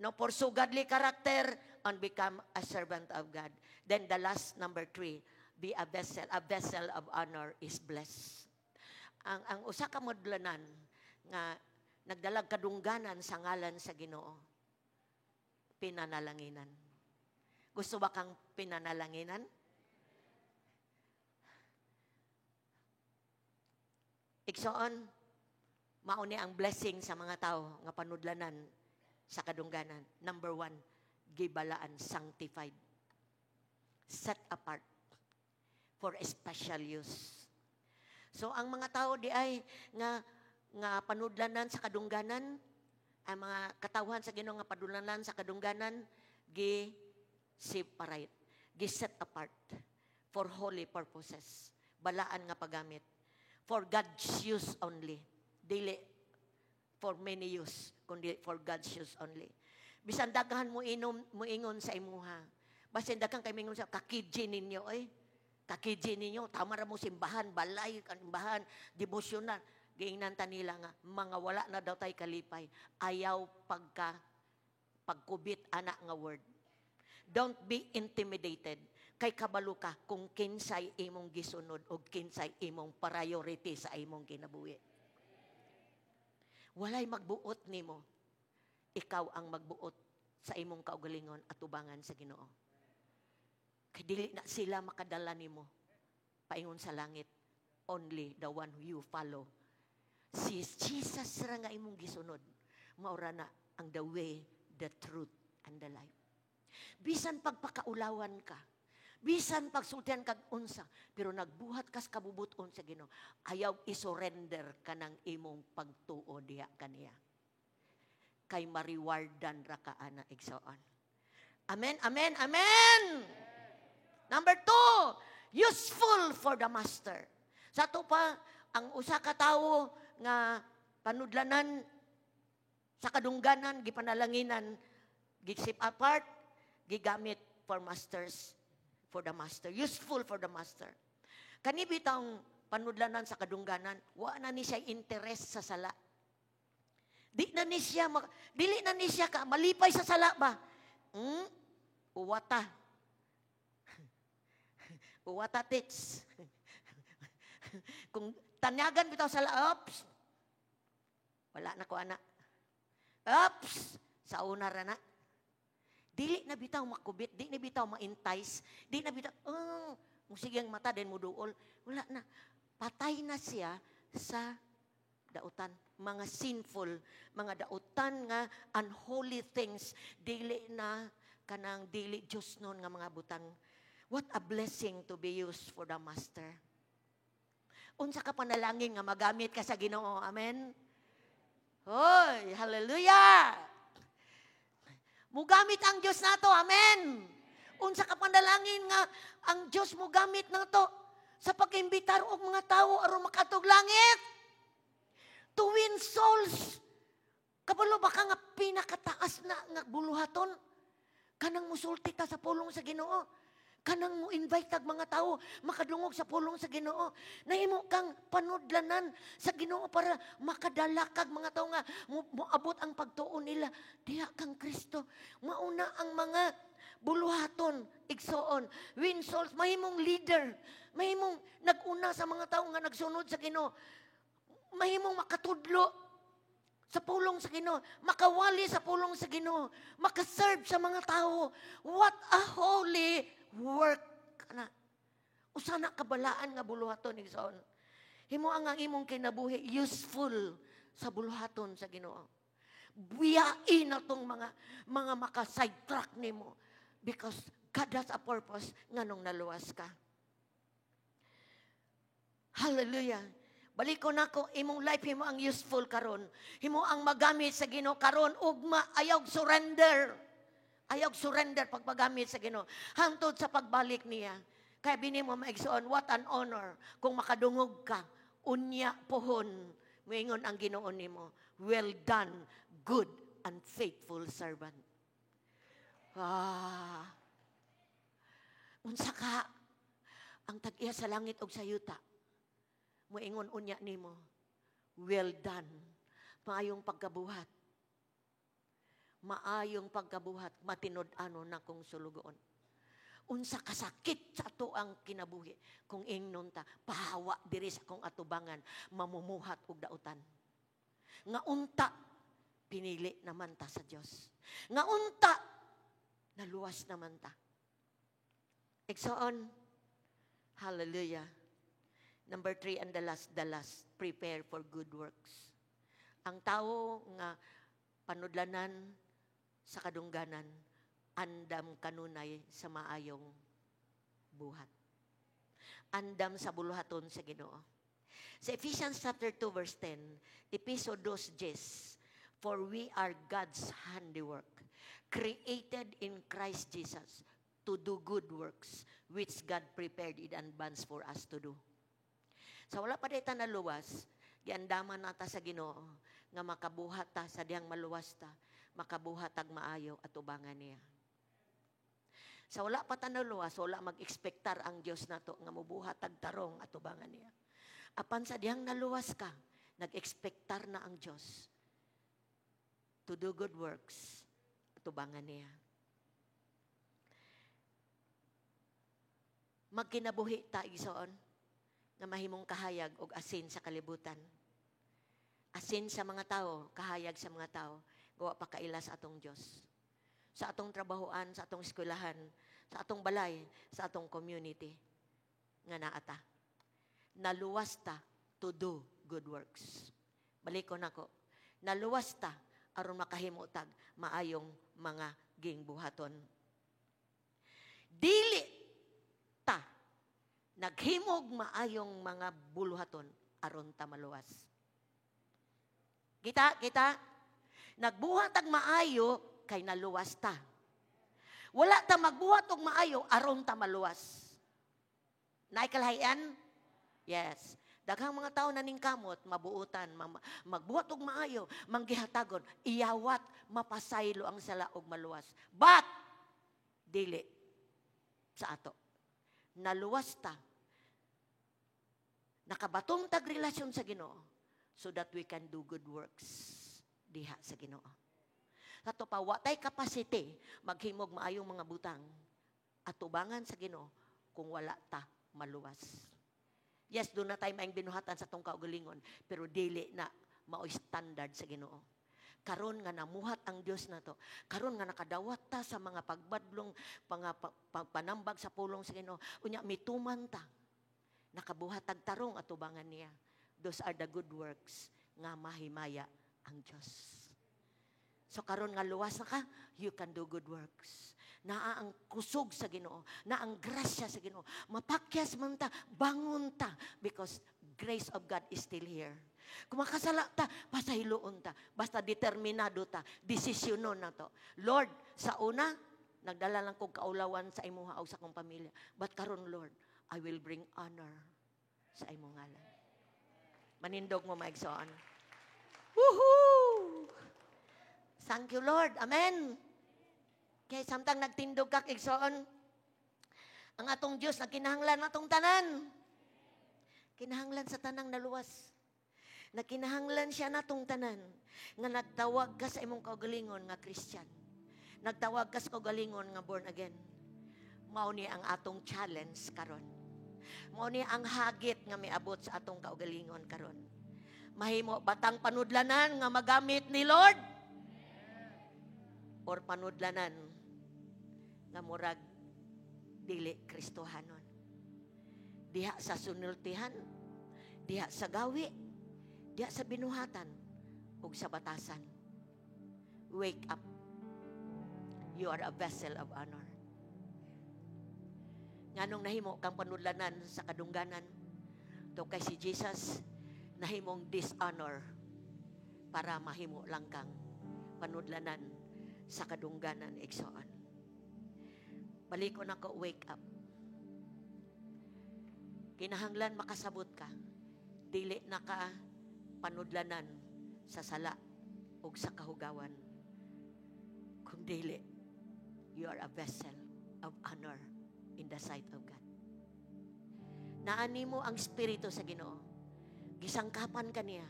no, pursue godly character, and become a servant of God. Then the last, number 3, be a vessel. A vessel of honor is blessed. Ang usa ka mudlanan nga nagdalag kadungganan sa ngalan sa Ginoo, pinanalanginan. Gusto ba kang pinanalanginan? Igsoon, mauni ang blessing sa mga tao nga panudlanan sa kadungganan. Number 1, gibalaan, sanctified. Set apart for a special use. So ang mga tao di ay nga nga panudlanan sa kadungganan, ang mga katawhan sa Ginoo nga padulanan sa kadungganan, gi separate, gi set apart for holy purposes. Balaan nga paggamit. For God's use only. Dili for many use, kundi for God's use only. Bisan daghan mo inom moingon sa imuha. Basin daghan kay mingon sa kakidji ninyo eh. Kakidji ninyo, tama ra mo simbahan, balay, simbahan, devotional. Giingnan ta nila nga mga wala na daw tay kalipay. Ayaw pagka pagkubit ana nga word. Don't be intimidated. Kay kabalo ka kung kinsay imong gisunod o kinsay imong priority sa imong kinabuhi. Walay magbuot nimo. Ikaw ang magbuot sa imong kaugalingon at tubangan sa Ginoo. Kay dili na sila makadala nimo paingon sa langit. Only the one who you follow. Si Jesus ra nga imong gisunod. Maura na ang the way, the truth, and the life. Bisan pagpakaulawan ka, bisan pagsultian kag unsa, pero nagbuhat kas kabubuton sa Ginoo, ayaw i-surrender kanang imong pagtuo diha kaniya. Kay ma-rewardan ra ka ana, igsoon. Amen, amen, amen! Number two, useful for the master. Sa ato pa, ang usa ka tawo nga panudlanan sa kadungganan, gipanalanginan, gi-set apart, gigamit for masters, for the master. Useful for the master. Kani bitang panudlanan sa kadungganan, wa na ni siya interest sa sala. Di na ni siya, dili na ni siya ka, malipay sa sala ba? Uwata. Uwata tits. Kung tanyagan bitaw sa sala, oops, wala na ko ana. Oops, sa una ra na. Dili na bitaw makubit, di na bitaw ma-entice, di na bitaw, oh, musige ang mata, then muduol. Wala na. Patay na siya sa dautan. Mga sinful, mga dautan nga unholy things, dili na kanang dili Diyos nun nga mga butang. What a blessing to be used for the master. Unsa ka panalangin nga magamit ka sa Ginoo. Amen? Hoy, hallelujah! Mugamit ang Diyos nato. Amen? Unsa ka panalangin nga ang Diyos mugamit nato sa pag-imbitar og mga tawo aron makadtog langit. To win souls. Kabalo ba ka nga pinakataas na nga buluhaton? Kanang musulti ta sa pulong sa Ginoo. Kanang mo invite tag mga tao makadungog sa pulong sa Ginoo. Nahimo kang panudlanan sa Ginoo para makadala kag mga tao nga moabot ang pagtuo nila diha kang Kristo. Mauna ang mga buluhaton, igsoon, win souls, mahimong leader, mahimong naguna sa mga tao nga nagsunod sa Ginoo. Mahimong makatudlo sa pulong sa Ginoo, makawali sa pulong sa Ginoo, makaserve sa mga tao. What a holy work na. Usa na kabalaan nga buluhaton, igsoon. Himo ang imong kinabuhi useful sa buluhaton sa Ginoo. Biyain na tong mga maka-sidetrack nimo because God has a purpose nganong naluwas ka. Hallelujah. Balik ko nako, imong life himo ang useful karon. Himo ang magamit sa Ginoo karon ugma, ayaw surrender. Ayaw surrender pagpagamit sa Ginoo hangtod sa pagbalik niya. Kaya bini mo maigsoon, what an honor kung makadungog ka unya pohon moingon ang Ginoo nimo, "Well done, good and faithful servant." Ah. Unsa ka ang tag-iya sa langit ug sa yuta moingon unya nimo, "Well done." Maayong pagkabuhat. Maayong pagkabuhat, matinud-anon nakong sulugoon. Unsa kasakit sa ato ang kinabuhi kung ingnon ta, "Pahawa diri sa akong atubangan, mamumuhat og dautan." Nga unta pinili naman ta sa Dios. Nga unta naluwas naman ta. Igsoon, hallelujah. Number three and the last, prepare for good works. Ang tao nga panudlanan sa kadungganan, andam kanunay sa maayong Buhat. Andam sa buluhaton sa Ginoo. Sa Ephesians chapter 2 verse 10, Episo 2:10, "For we are God's handiwork, created in Christ Jesus to do good works, which God prepared in advance for us to do." Sa wala pa ta naluwas, giandaman nata sa Ginoo nga makabuhat ta sa dihang maluwas ta, makabuhat tag maayo at ubangan niya. Sa wala pa ta naluwas, wala mag-ekspektar ang Dios nato nga mobuhat tag tarong at ubangan niya. Apan sa dihang naluwas ka, nag-ekspektar na ang Dios to do good works at ubangan niya. Magkinabuhi ta, igsoon, nga mahimong kahayag og asin sa kalibutan. Asin sa mga tao, kahayag sa mga tao, gawa pa kaila sa atong Dios. Sa atong trabahoan, sa atong eskwelahan, sa atong balay, sa atong community, nga naa ta. Naluwas ta to do good works. Balikon nako. Naluwas ta aron makahimo tag maayong mga gingbuhaton. Dili ta naghimog maayong mga buluhaton aron ta maluwas. Kita, kita, nagbuhat tag maayo kay naluwas ta. Wala ta magbuhat og maayo aron ta maluwas. Naay kalahian? Yes. Daghang mga tao na ningkamot, mabuutan, magbuhat og maayo, manggihatagon, iyawat, mapasaylo ang sala og maluwas. But, dili sa ato. Naluwas ta. Nakabatong tag relasyon sa Ginoo so that we can do good works diha sa Ginoo. Kato pa, wa tay capacity maghimog maayong mga butang at tubangan sa Ginoo kung wala ta maluwas. Yes, doon na tayo maing binuhatan sa atong kaugalingon, pero dili na maoy standard sa Ginoo. Karon nga namuhat ang Dios nato, karon nga nakadawat ta sa mga pagbadlong, mga panambag sa pulong sa Ginoo, unya mituman ta, nakabuhat tag tarong at tubangan niya. Those are the good works nga mahimaya ang Dios. So karon nga luwas na ka, you can do good works. Naa ang kusog sa Ginoo, naa ang grasya sa Ginoo. Mapakyas man ta, bangon ta, because grace of God is still here. Kung makasala ta, pasahiloon ta. Basta determinado ta, desisyonon na to. Lord, sa una, nagdala lang kong kaulawan sa imuha o sa akong pamilya. But karon, Lord, I will bring honor sa imong ngalan. Manindog mo, maigsoon. Woohoo! Thank you, Lord. Amen. Kaya samtang nagtindog ka, igsoon, ang atong Diyos nagkinahanglan atong tanan. Kinahanglan sa tanang naluwas. Nagkinahanglan siya natong tanan nga nagtawag ka sa imong kaugalingon nga Christian. Nagtawag ka sa kaugalingon nga born again. Mao ni ang atong challenge karon. Mao ni ang hagit nga miabot sa atong kaugalingon karon. Mahimo batang panudlanan nga magamit ni Lord? Or panudlanan nga murag dili Kristohanon. Diha sa sunultihan, diha sa gawi, diha sa binuhatan, ug sa batasan. Wake up. You are a vessel of honor. Nganong nahimo kang panudlanan sa kadungganan? To kay si Jesus nahimong dishonor para mahimo lang kang panudlanan sa kadungganan, igsoon. Baliko na ko, wake up. Kinahanglan makasabot ka. Dili na ka panudlanan sa sala ug sa kahugawan. Kung dili, you are a vessel of honor in the sight of God. Naani mo ang spirito sa Ginoo. Gisangkapan ka niya.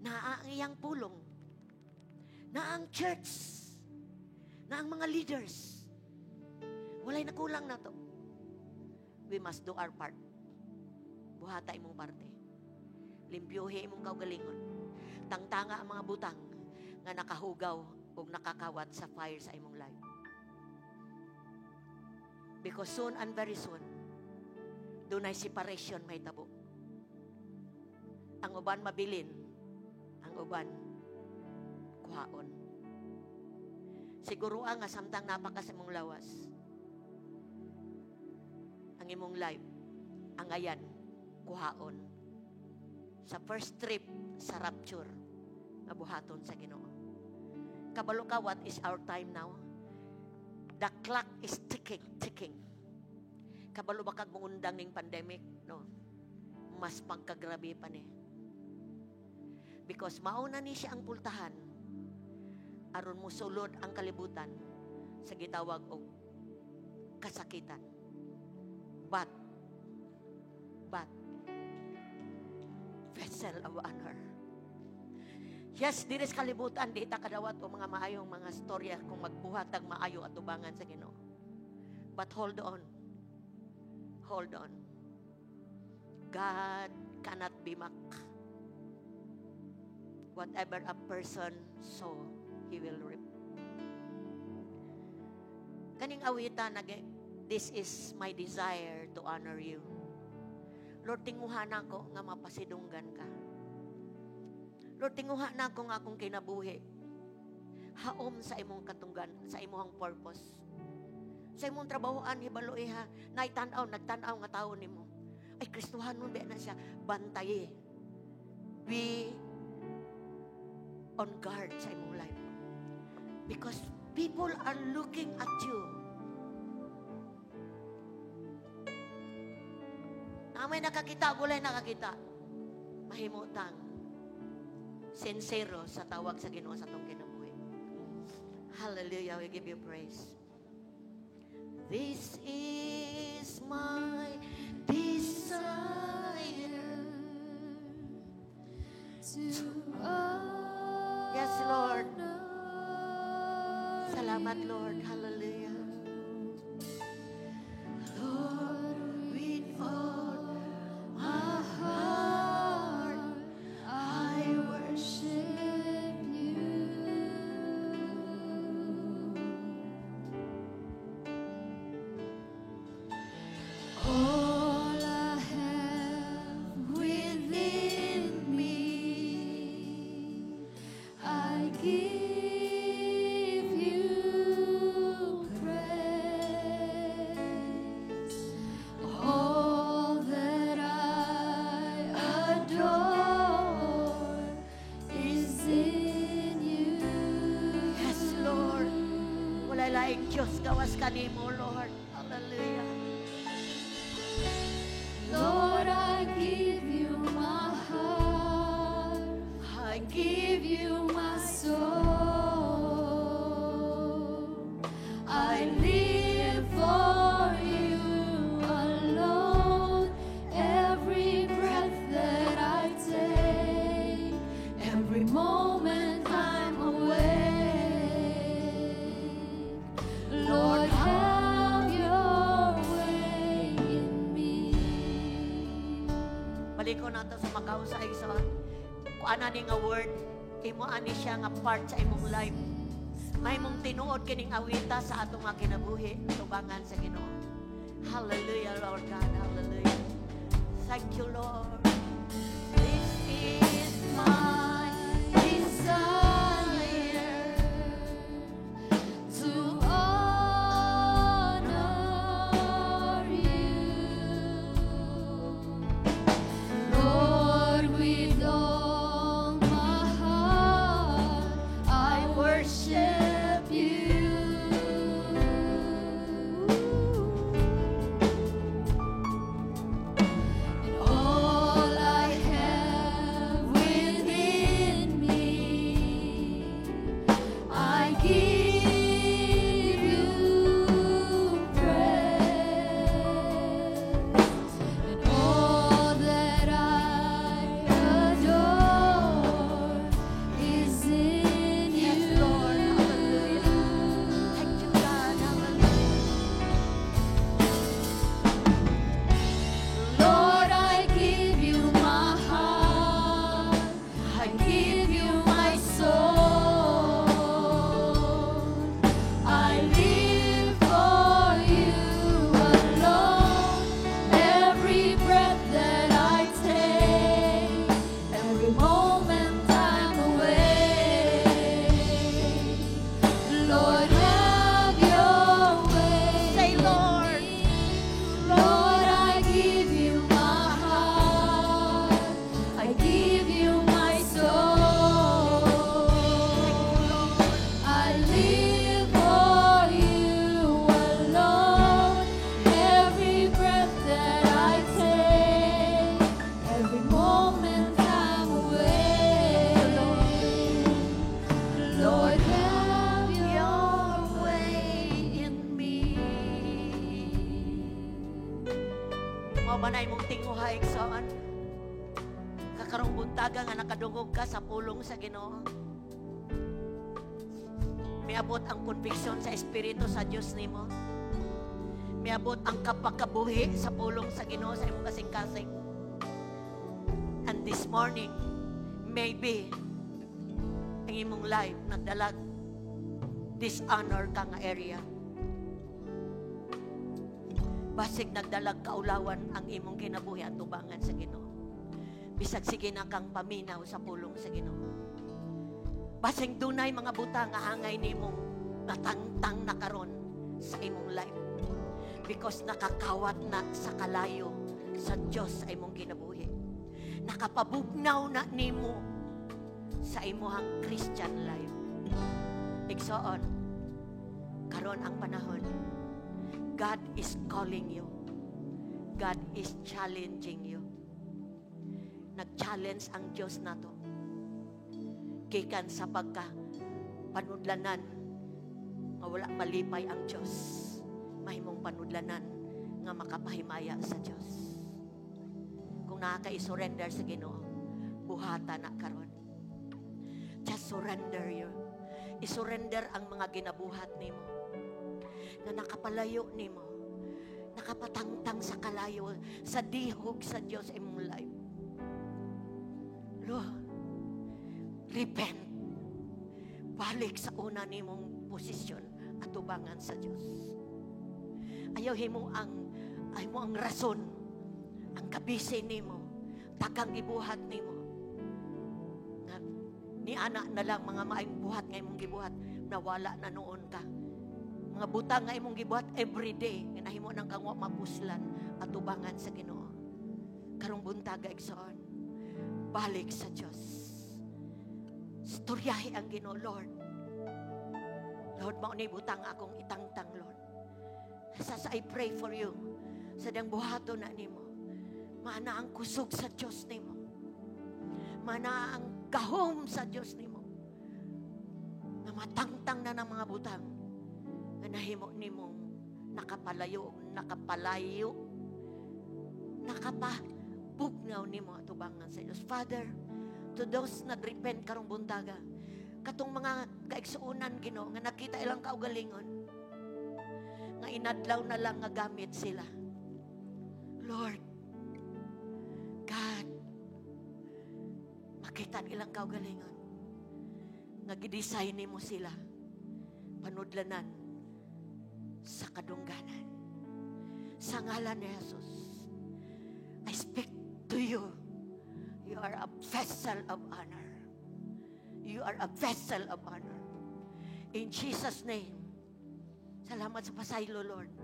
Naa ang iyang pulong. Naa ang church. Naa ang mga leaders. Walay nakulang na to. We must do our part. Buhata imong parte. Limpyuhi imong kaugalingon. Tangtanga ang mga butang nga nakahugaw o nakakawat sa fire sa imong life. Because soon and very soon, dunay separation may tabo. Ang uban mabilin, ang uban kuhaon. Siguro nga samtang napaka sa imong lawas, Ang imong life, angayan, kuhaon. Sa first trip sa rapture, nga buhaton sa Ginoo. Kabalo ka, what is our time now? The clock is ticking, ticking. Kabalo ba kag mungundang ning pandemic? No. Mas pagkagrabe pa ni. Because mauna ni siya ang pultahan aron musulod ang kalibutan sa gitawag og kasakitan. But, vessel of honor. Yes, diri sa kalibutan, di ta kadawat o mga maayong mga storya kung magbuhat ang maayo atubangan sa Ginoo. But hold on. Hold on. God cannot be mocked. Whatever a person sow, he will reap. Kaning awita, nag, "This is my desire to honor you." Lord, tinguha na ako nga mapasidunggan ka. Lord, tinguha na ako nga akong kinabuhi. Haom sa imong katunggan, sa imong purpose. Sa imong trabahoan, hibalo iha, naitanaw, nagtanaw nga tao nimo. Ay, Kristohanon ba na siya? Bantayi. Be on guard sa imong life. Because people are looking at you. Na may nakakita, walay nakakita. Mahimutang sincero sa tawag sa Ginoo sa atong kinabuhi. Hallelujah, we give you praise. This is my desire to Yes, Lord. Salamat, Lord. Hallelujah. Lord, with all my heart, I worship you. All I have within me, I give you praise. All that I adore is in you. Yes, Lord. Wala laing Diyos gawas kanimo, Lord. Hallelujah. Lord, I give you my heart. I give you my soul. I live for you alone. Every breath that I take, every moment I'm awake. Lord, have your way in me. Baliko nato sa makausa igsoon. Kung ana ni nga word, imo ani siya nga part sa imong life. Mahimong tinuod kining awita sa atong mga kinabuhi, tubangan sa Ginoo. Hallelujah, Lord God. Hallelujah. Thank you, Lord. This is my desire to honor you, Lord, with all my heart. I worship you. And all Imo igsoon, kakarong buntaga nga nakadungog ka sa pulong sa Ginoo, miabot ang conviction sa Espiritu sa Dios nimo. Miabot ang kapakabuhi sa pulong sa Ginoo sa imong kasing-kasing. And this morning, maybe ang imong life nagdalag dishonor ka nga area. Basig nagdalag kaulawan ang imong kinabuhi at tubangan sa Ginoo. Bisag sige na kang paminaw sa pulong sa Ginoo. Basig dunay mga butang nga angay nimong natangtang na karon sa imong life. Because nakakawat na sa kalayo sa Dios sa imong kinabuhi. Nakapabugnaw na nimo sa imuhang Christian life. Igsoon, karon ang panahon. God is calling you. God is challenging you. Nag-challenge ang Diyos nato. Gikan sa pagka panudlanan nga wala malipay ang Diyos, mahimong panudlanan nga makapahimaya sa Diyos. Kung nakaka-surrender sa Ginoo, buhata na karon. Just surrender you. I-surrender ang mga ginabuhat nimo nga nakapalayo nimo, nakapatangtang sa kalayo, sa dihog sa Diyos imong life. Lord, repent. Balik sa una nimong posisyon at tubangan sa Diyos. Ayaw himo ang rason, ang kabisi nimo, tagang gibuhat nimo. Nga, ni ana na lang mga maayong buhat nga imong gibuhat, nawala na noon ka. Mga butang nga imong gibuhat every day, nga nahimo nang kang wa mapuslan at tubangan sa Ginoo. Karong buntaga, igsoon, balik sa Diyos. Istoryahi ang Ginoo, Lord. Lord, mao ni butang akong itangtang, Lord. Sa I pray for you. Sa diyang buhaton na nimo. Maana ang kusog sa Diyos nimo. Maana ang gahom sa Diyos nimo. Nga matangtang na ng mga butang nga nahimo nimong nakapalayo, nakapalayo, nakapabugnaw nimo atubangan sa Diyos. Father, to those nag-repent karong buntaga, katong mga kaigsuonan, Ginoo, nga nakita ilang kaugalingon, nga inadlaw na lang nga gamit sila. Lord, God, makita ang ilang kaugalingon, nga gidesign nimo sila, panudlanan sa kadungganan. Sa ngalan ni Jesus, I speak to you. You are a vessel of honor. You are a vessel of honor. In Jesus' name, salamat sa pasaylo, Lord.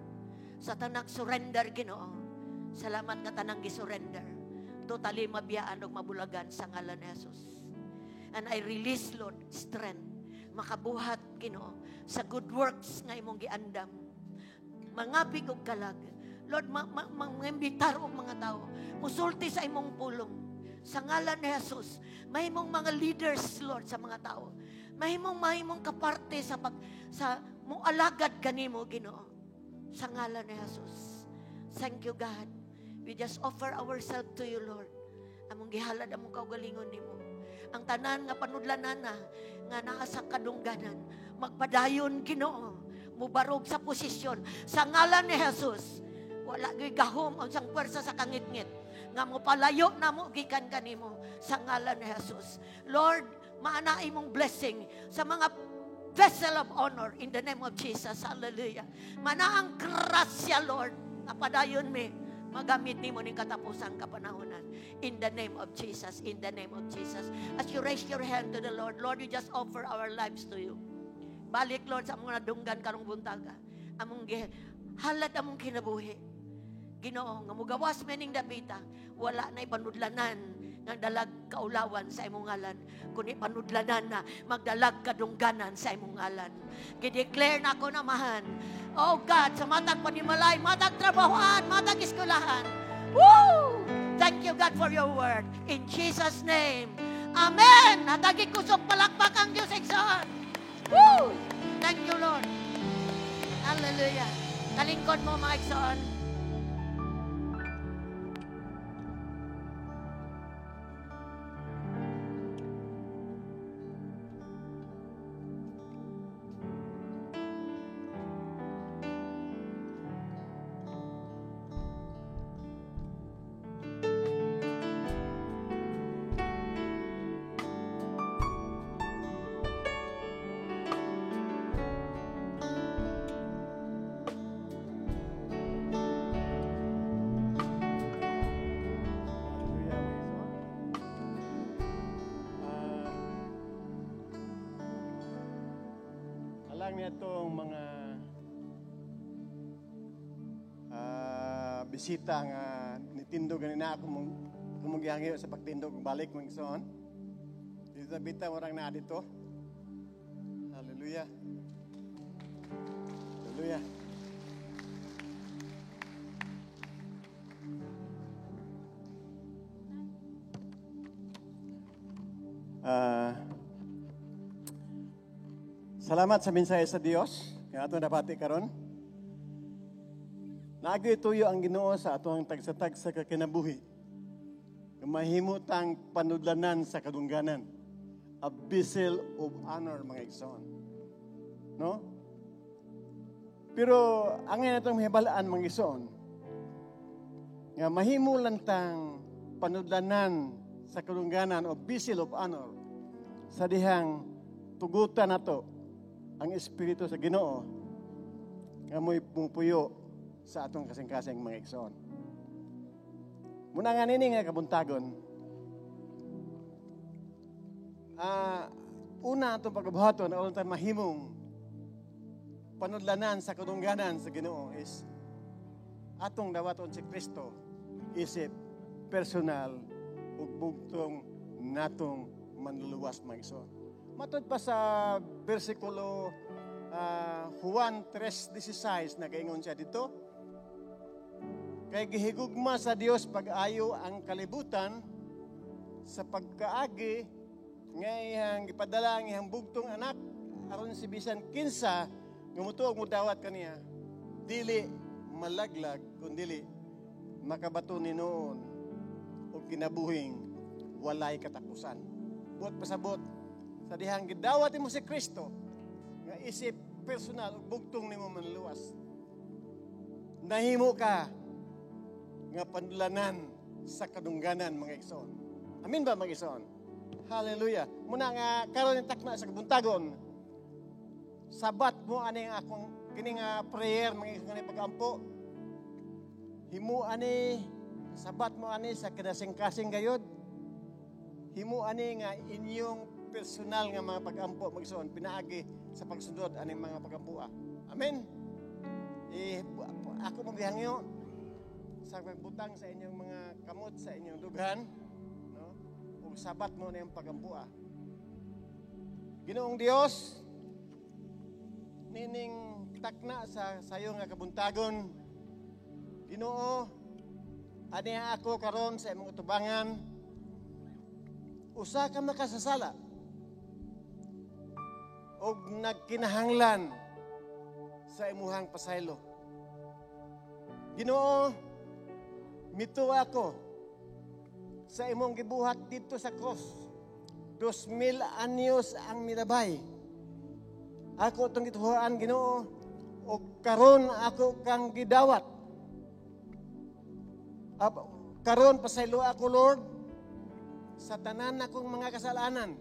Sa tanang surrender, Ginoo. Salamat nga tanang gisurrender. Totally mabiyaan og mabulagan sa ngalan ni Jesus. And I release, Lord, strength. Makabuhat, Ginoo, sa good works nga imong giandam. Mangabig og kalag. Lord, mangimbitar og mga tao. Musulti sa imong pulong. Sa ngalan ni Jesus, mahimong mga leaders, Lord, sa mga tao. Mahimong kaparte sa mo alagad kanimo, Ginoo. Sa ngalan ni Jesus. Thank you, God. We just offer ourselves to you, Lord. Among gihalad among kaugalingon nimo. Ang tanan nga panudlanan na nga naa sa kadungganan, magpadayon, Ginoo, mubarog sa posisyon sa ngalan ni Jesus. Wala gyud gahom unsang puwersa sa kangitngit nga mopalayo namo gikan kanimo sa ngalan ni Jesus. Lord, maana imong blessing sa mga vessel of honor in the name of Jesus. Hallelujah. Mana ang grasya, Lord, nga padayon mi magamit nimo ning katapusan kapanahonan. In the name of Jesus, in the name of Jesus. As you raise your hand to the Lord, Lord, you just offer our lives to you. Balik, Lord, sa among nadunggan karong buntaga. Among halad among kinabuhi. Ginoo, nga mugawas mi ning dapita, wala na panudlanan nga dalag kaulawan sa imong ngalan, kundi panudlanan na magdalag kadungganan sa imong ngalan. Gideclare na ako, namahan. Oh God, sa matag panimalay, matag trabahuan, matag eskwelahan. Woo! Thank you, God, for your word. In Jesus' name. Amen! Hatagi kusog palakpak ang Diyos, igsoon. Woo! Thank you, Lord. Hallelujah. Kalingkod mo, mga igsoon. Salamat ang niadtong mga bisita nga nitindog ganina ako mong kumugihangyo sa pagtindog balik, mga igsoon. Dito sa bita warang naa dito. Hallelujah. Hallelujah. Salamat sa mensahe sa Dios nga ato nabati karon. Naagi tuyo ang Ginoo sa atoang tagsa-tagsa ka kinabuhi. Nga mahimo tang panudlanan sa kadungganan. A vessel of honor, mga igsoon. No? Pero ang ngayon atong mahibalaan, mga igsoon, nga mahimo lang tang panudlanan sa kadungganan o vessel of honor sa dihang tugutan nato ang Espiritu sa Ginoo nga mo'y pumupuyo sa atong kasing-kasing, mga igsoon. Muna nga nini nga kabuntagon, una atong pagbuhaton aron tayo mahimong panudlanan sa kadungganan sa Ginoo is atong dawaton si Kristo isip personal ug bugtong natong manluluwas, mga igsoon. Matod pa sa bersikulo Juan 3:16, nagaingon siya dito, kay gihigugma sa Dios pag-ayo ang kalibutan sa pagkaagi nga iyang gipadala ang iyang bugtong anak aron si bisan kinsa nga mutuog modawat kaniya dili malaglag kundili makabato ni noon og kinabuhing walay katapusan. Buot pasabot sa dihang gidawat nimo si Kristo nga isip personal ug bugtong nimo manluwas, nahimo ka nga panudlanan sa kadungganan, mga igsoon. Amin ba, mga igsoon? Hallelujah. Muna nga karon takna sa kabuntagon, sabat mo ani ang akong kini nga prayer, mga igsoon, nga pag-ampo. Himo ani, sabat mo ani sa kinasing-kasing gayod. Himo ani nga inyong personal nga mga pag-ampo, mga igsoon, pinaagi sa pagsunod aning mga pag-ampoa. Amen. Ako mong gihangyo sa pagbutang sa inyong mga kamot sa inyong dughan, no? Ug sabat mo na yung pag-ampoa. Ginoong Dios, nining takna sa sayo nga kabuntagon, Ginoo, ani ako karon sa imong utubangan, usa ka makasasala og nagkinahanglan sa imuhang pasaylo. Ginoo, mituo ako sa imong gibuhat didto sa cross. 2,000 anyos ang milabay. Ako itong gituhaan, Ginoo, og karon ako kang gidawat. Karon pasaylo ako, Lord, sa tanan akong mga kasalanan.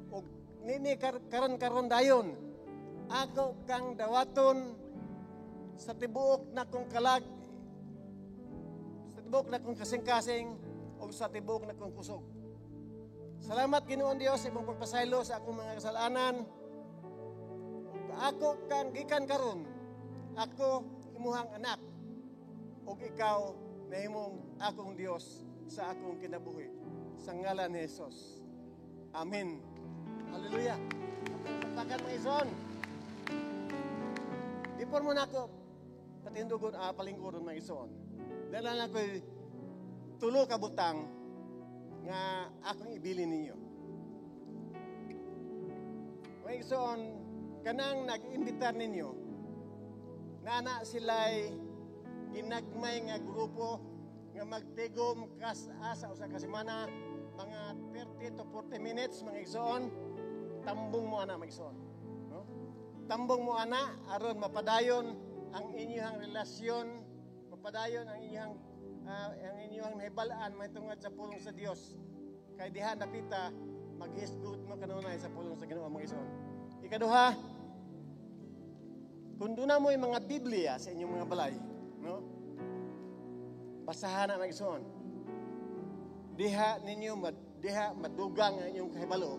Og nini karon dayon, ako kang dawaton sa tibuok na kong kalag, sa tibuok na kong kasing-kasing, o sa tibuok na kong kusog. Salamat, Ginoong Dios, sa imong pagpasaylo sa akong mga kasalanan. Ako kang gikan karon, ako imuhang anak, ug ikaw nahimong akong Dios sa akong kinabuhi. Sa ngalan ni Jesus. Amen. Hallelujah. Takan, mga igsoon. Before mo na ako patindugon, palingkuron, mga igsoon, dala na ako'y tulo ka butang nga akong ibilin ninyo. Mga igsoon, kanang nag-imbitar ninyo, nana sila'y ginagmay nga grupo nga magtigom kas asa usa ka semana, mga 30 to 40 minutes, mga igsoon, tambong mo ana, mga igsoon. No? Tambong mo ana aron mapadayon ang inyong relasyon, mapadayon ang inyong nahibalaan mahitungod sa pulong sa Dios. Kay diha napita maghisgot mo kanunay sa pulong sa Ginoo, mga igsoon. Ikaduha, kung doon na mo yung mga Biblia sa inyong mga balay, no? Basahan na, mga igsoon. Diha ninyo diha madugang ang inyong kahibalo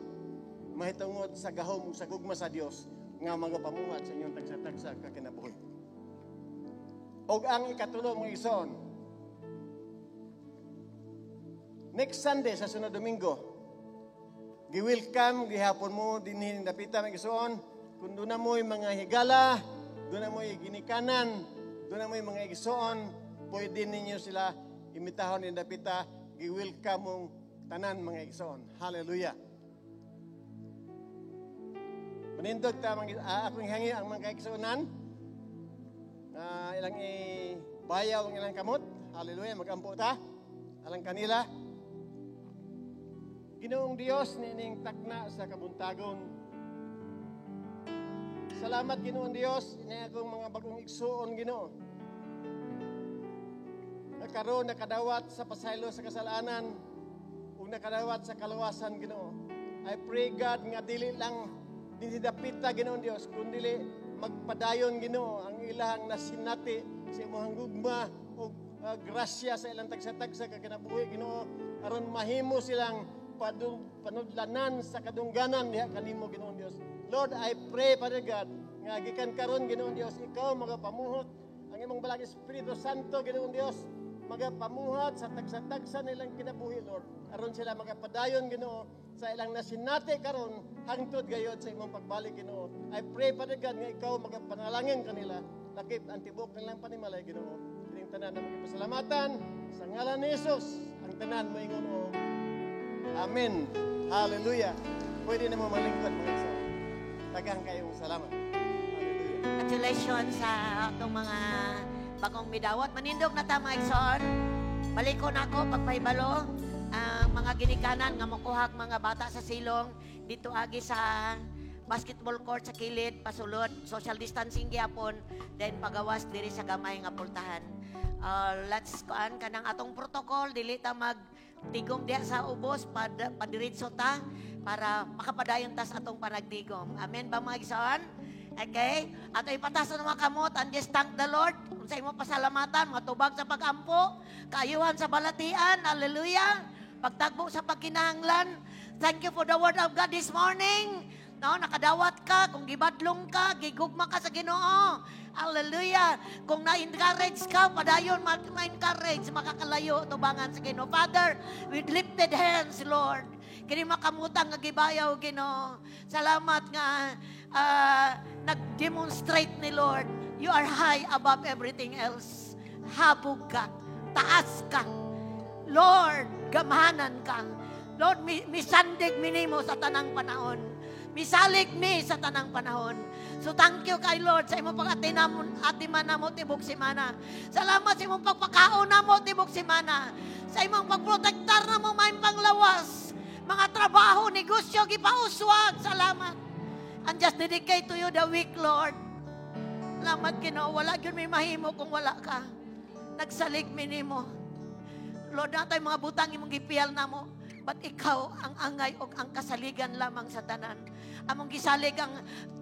mahitungod sa gahom ug sa gugma sa Dios nga magapamuhat sa inyong tagsa-tagsa ka kinabuhi. Og ang ikatulo, mga igsoon, next Sunday sa sunod Domingo, gi-welcome gihapon mo dinhi dapita, mga igsoon, kung duna mo'y mga higala, duna mo'y ginikanan, duna mo'y mga igsoon, pwede ninyo sila imitahon din dapita, gi-welcome mong tanan, mga igsoon. Hallelujah. Manindog ta, akong hangi ang mga kaigsuonan na ilang ibayaw ang ilang kamot. Hallelujah, magampo ta. Alang kanila. Ginoong Dios, niining takna sa kabuntagon. Salamat, Ginoong Dios, ini akong mga bagong igsuon, Ginoo. Nakaroon nakadawat sa pasaylo sa kasalanan ug nakadawat sa kaluwasan, Ginoo. I pray, God, nga dili lang dinhi dapita, Ginoong Dios, kundi magpadayon, Ginoo, ang ilang nasinati sa imong gugma ug grasya sa ilang tagsa-tagsa ka kinabuhi, Ginoo, aron mahimo silang panudlanan sa kadungganan diha kanimo, Ginoong Dios. Lord, I pray, Father God, nga gikan karon, Ginoong Dios, ikaw magapamuhot ang imong Balaang Espiritu Santo, Ginoong Dios, magapamuhat sa tagsa-tagsa nilang kinabuhi, Lord, aron sila magapadayon, Ginoo, sa ilang nasinati karon hangtod gayod sa imong pagbalik, Ginoo. I pray, Father God, nga ikaw magapanalangin kanila, lakip ang tibok nilang panimalay, Ginoo. Kining tanan na pasalamatan sa ngalan ni Jesus, ang tanan moingon og Amen. Hallelujah. Pwede na mo malingkod, mga igsoon. Daghang kayong salamat. Hallelujah. Congratulations sa atong mga bagong midawat. Manindog na ta, mga igsoon. Balikon ako pagpahibalo ang mga ginikanan nga mokuhag mga bata sa silong dito agi sa basketball court sa kilid pasulod, social distancing gyapon, then pagawas diri sa gamay nga pultahan. Let's kuan kanang atong protocol, dili ta mag tigom diha sa ubos, padiretso ta para makapadayon ta sa atong panagtigom. Amen ba, mga igsoon? Okay? Ato ipatas ang mga kamot and just thank the Lord. Kung sa imo pasalamatan, mga tubag sa pagampo, kaayuhan sa balatian, hallelujah. Pagtagbo sa pagkinahanglan. Thank you for the word of God this morning. No, nakadawat ka, kung gibadlong ka, gigugma ka sa Ginoo. Hallelujah. Kung na-encourage ka, padayon ma-encourage, makakalayo tubangan sa Ginoo. Father, with lifted hands, Lord, kini makamutang nga gibayaw, Ginoo. Salamat nga nag-demonstrate ni Lord, you are high above everything else. Habog ka, taas ka. Lord, gamhanan ka. Lord, misandig minimo sa tanang panahon. Misalig mi sa tanang panahon. So thank you kay Lord sa imong pag-atinamon atiman namo tibok semana. Salamat sa imong pagpakaon namo tibok semana. Sa imong pagprotektar namo maayong panglawas. Mga trabaho, negosyo, gipauswag. Salamat. And just dedicate to you the week, Lord. Salamat, Ginoo. Wala gyud may mahimo kung wala ka. Nagsalig mi nimo. Lord, natay mga butang imong gipiyal namo. But ikaw ang angay og ang kasaligan lamang sa tanan. Among gisalig ang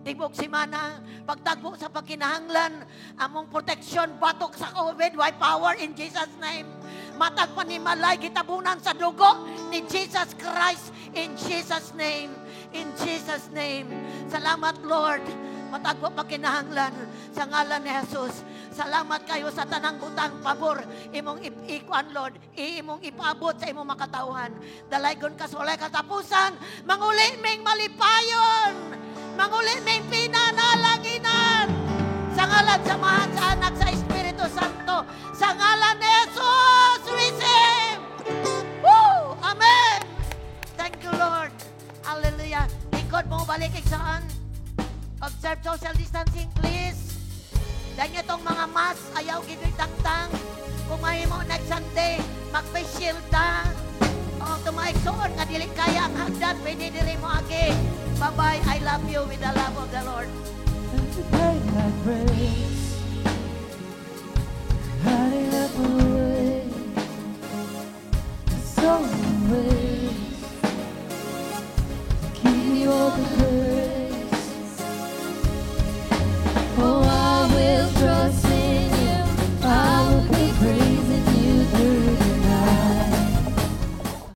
tibok semana, pagtagbo sa pagkinahanglan, among protection batok sa COVID, way power in Jesus' name. Matag panimalay gitabunan sa dugo ni Jesus Christ in Jesus' name. In Jesus' name. Salamat, Lord. Matagbo pagkinahanglan sa ngalan ni Jesus. Salamat kayo sa tanang butang pabor imong ikuan, Lord, imong ipaabot sa imong makatawhan. Dalaygon ka sa walay katapusan, manguli ming malipayon, manguli ming pinanalanginan. Sa ngalan sa Amahan, sa Anak, sa Espiritu Santo, sa ngalan ni Jesus, receive! Woo! Amen! Thank you, Lord. Hallelujah. Likod mo balik saan? Observe social distancing, please. Dahil itong mga mask, ayaw gino'y tangtang. Kung mahimo next Sunday, mag-face shield ta. O, tumaigsoon nga dili kaya ang hagdan, pwede diri mo agi. Bye-bye. I love you with the love of the Lord. And the daylight breaks, hiding up away, so many ways to give you all the praise.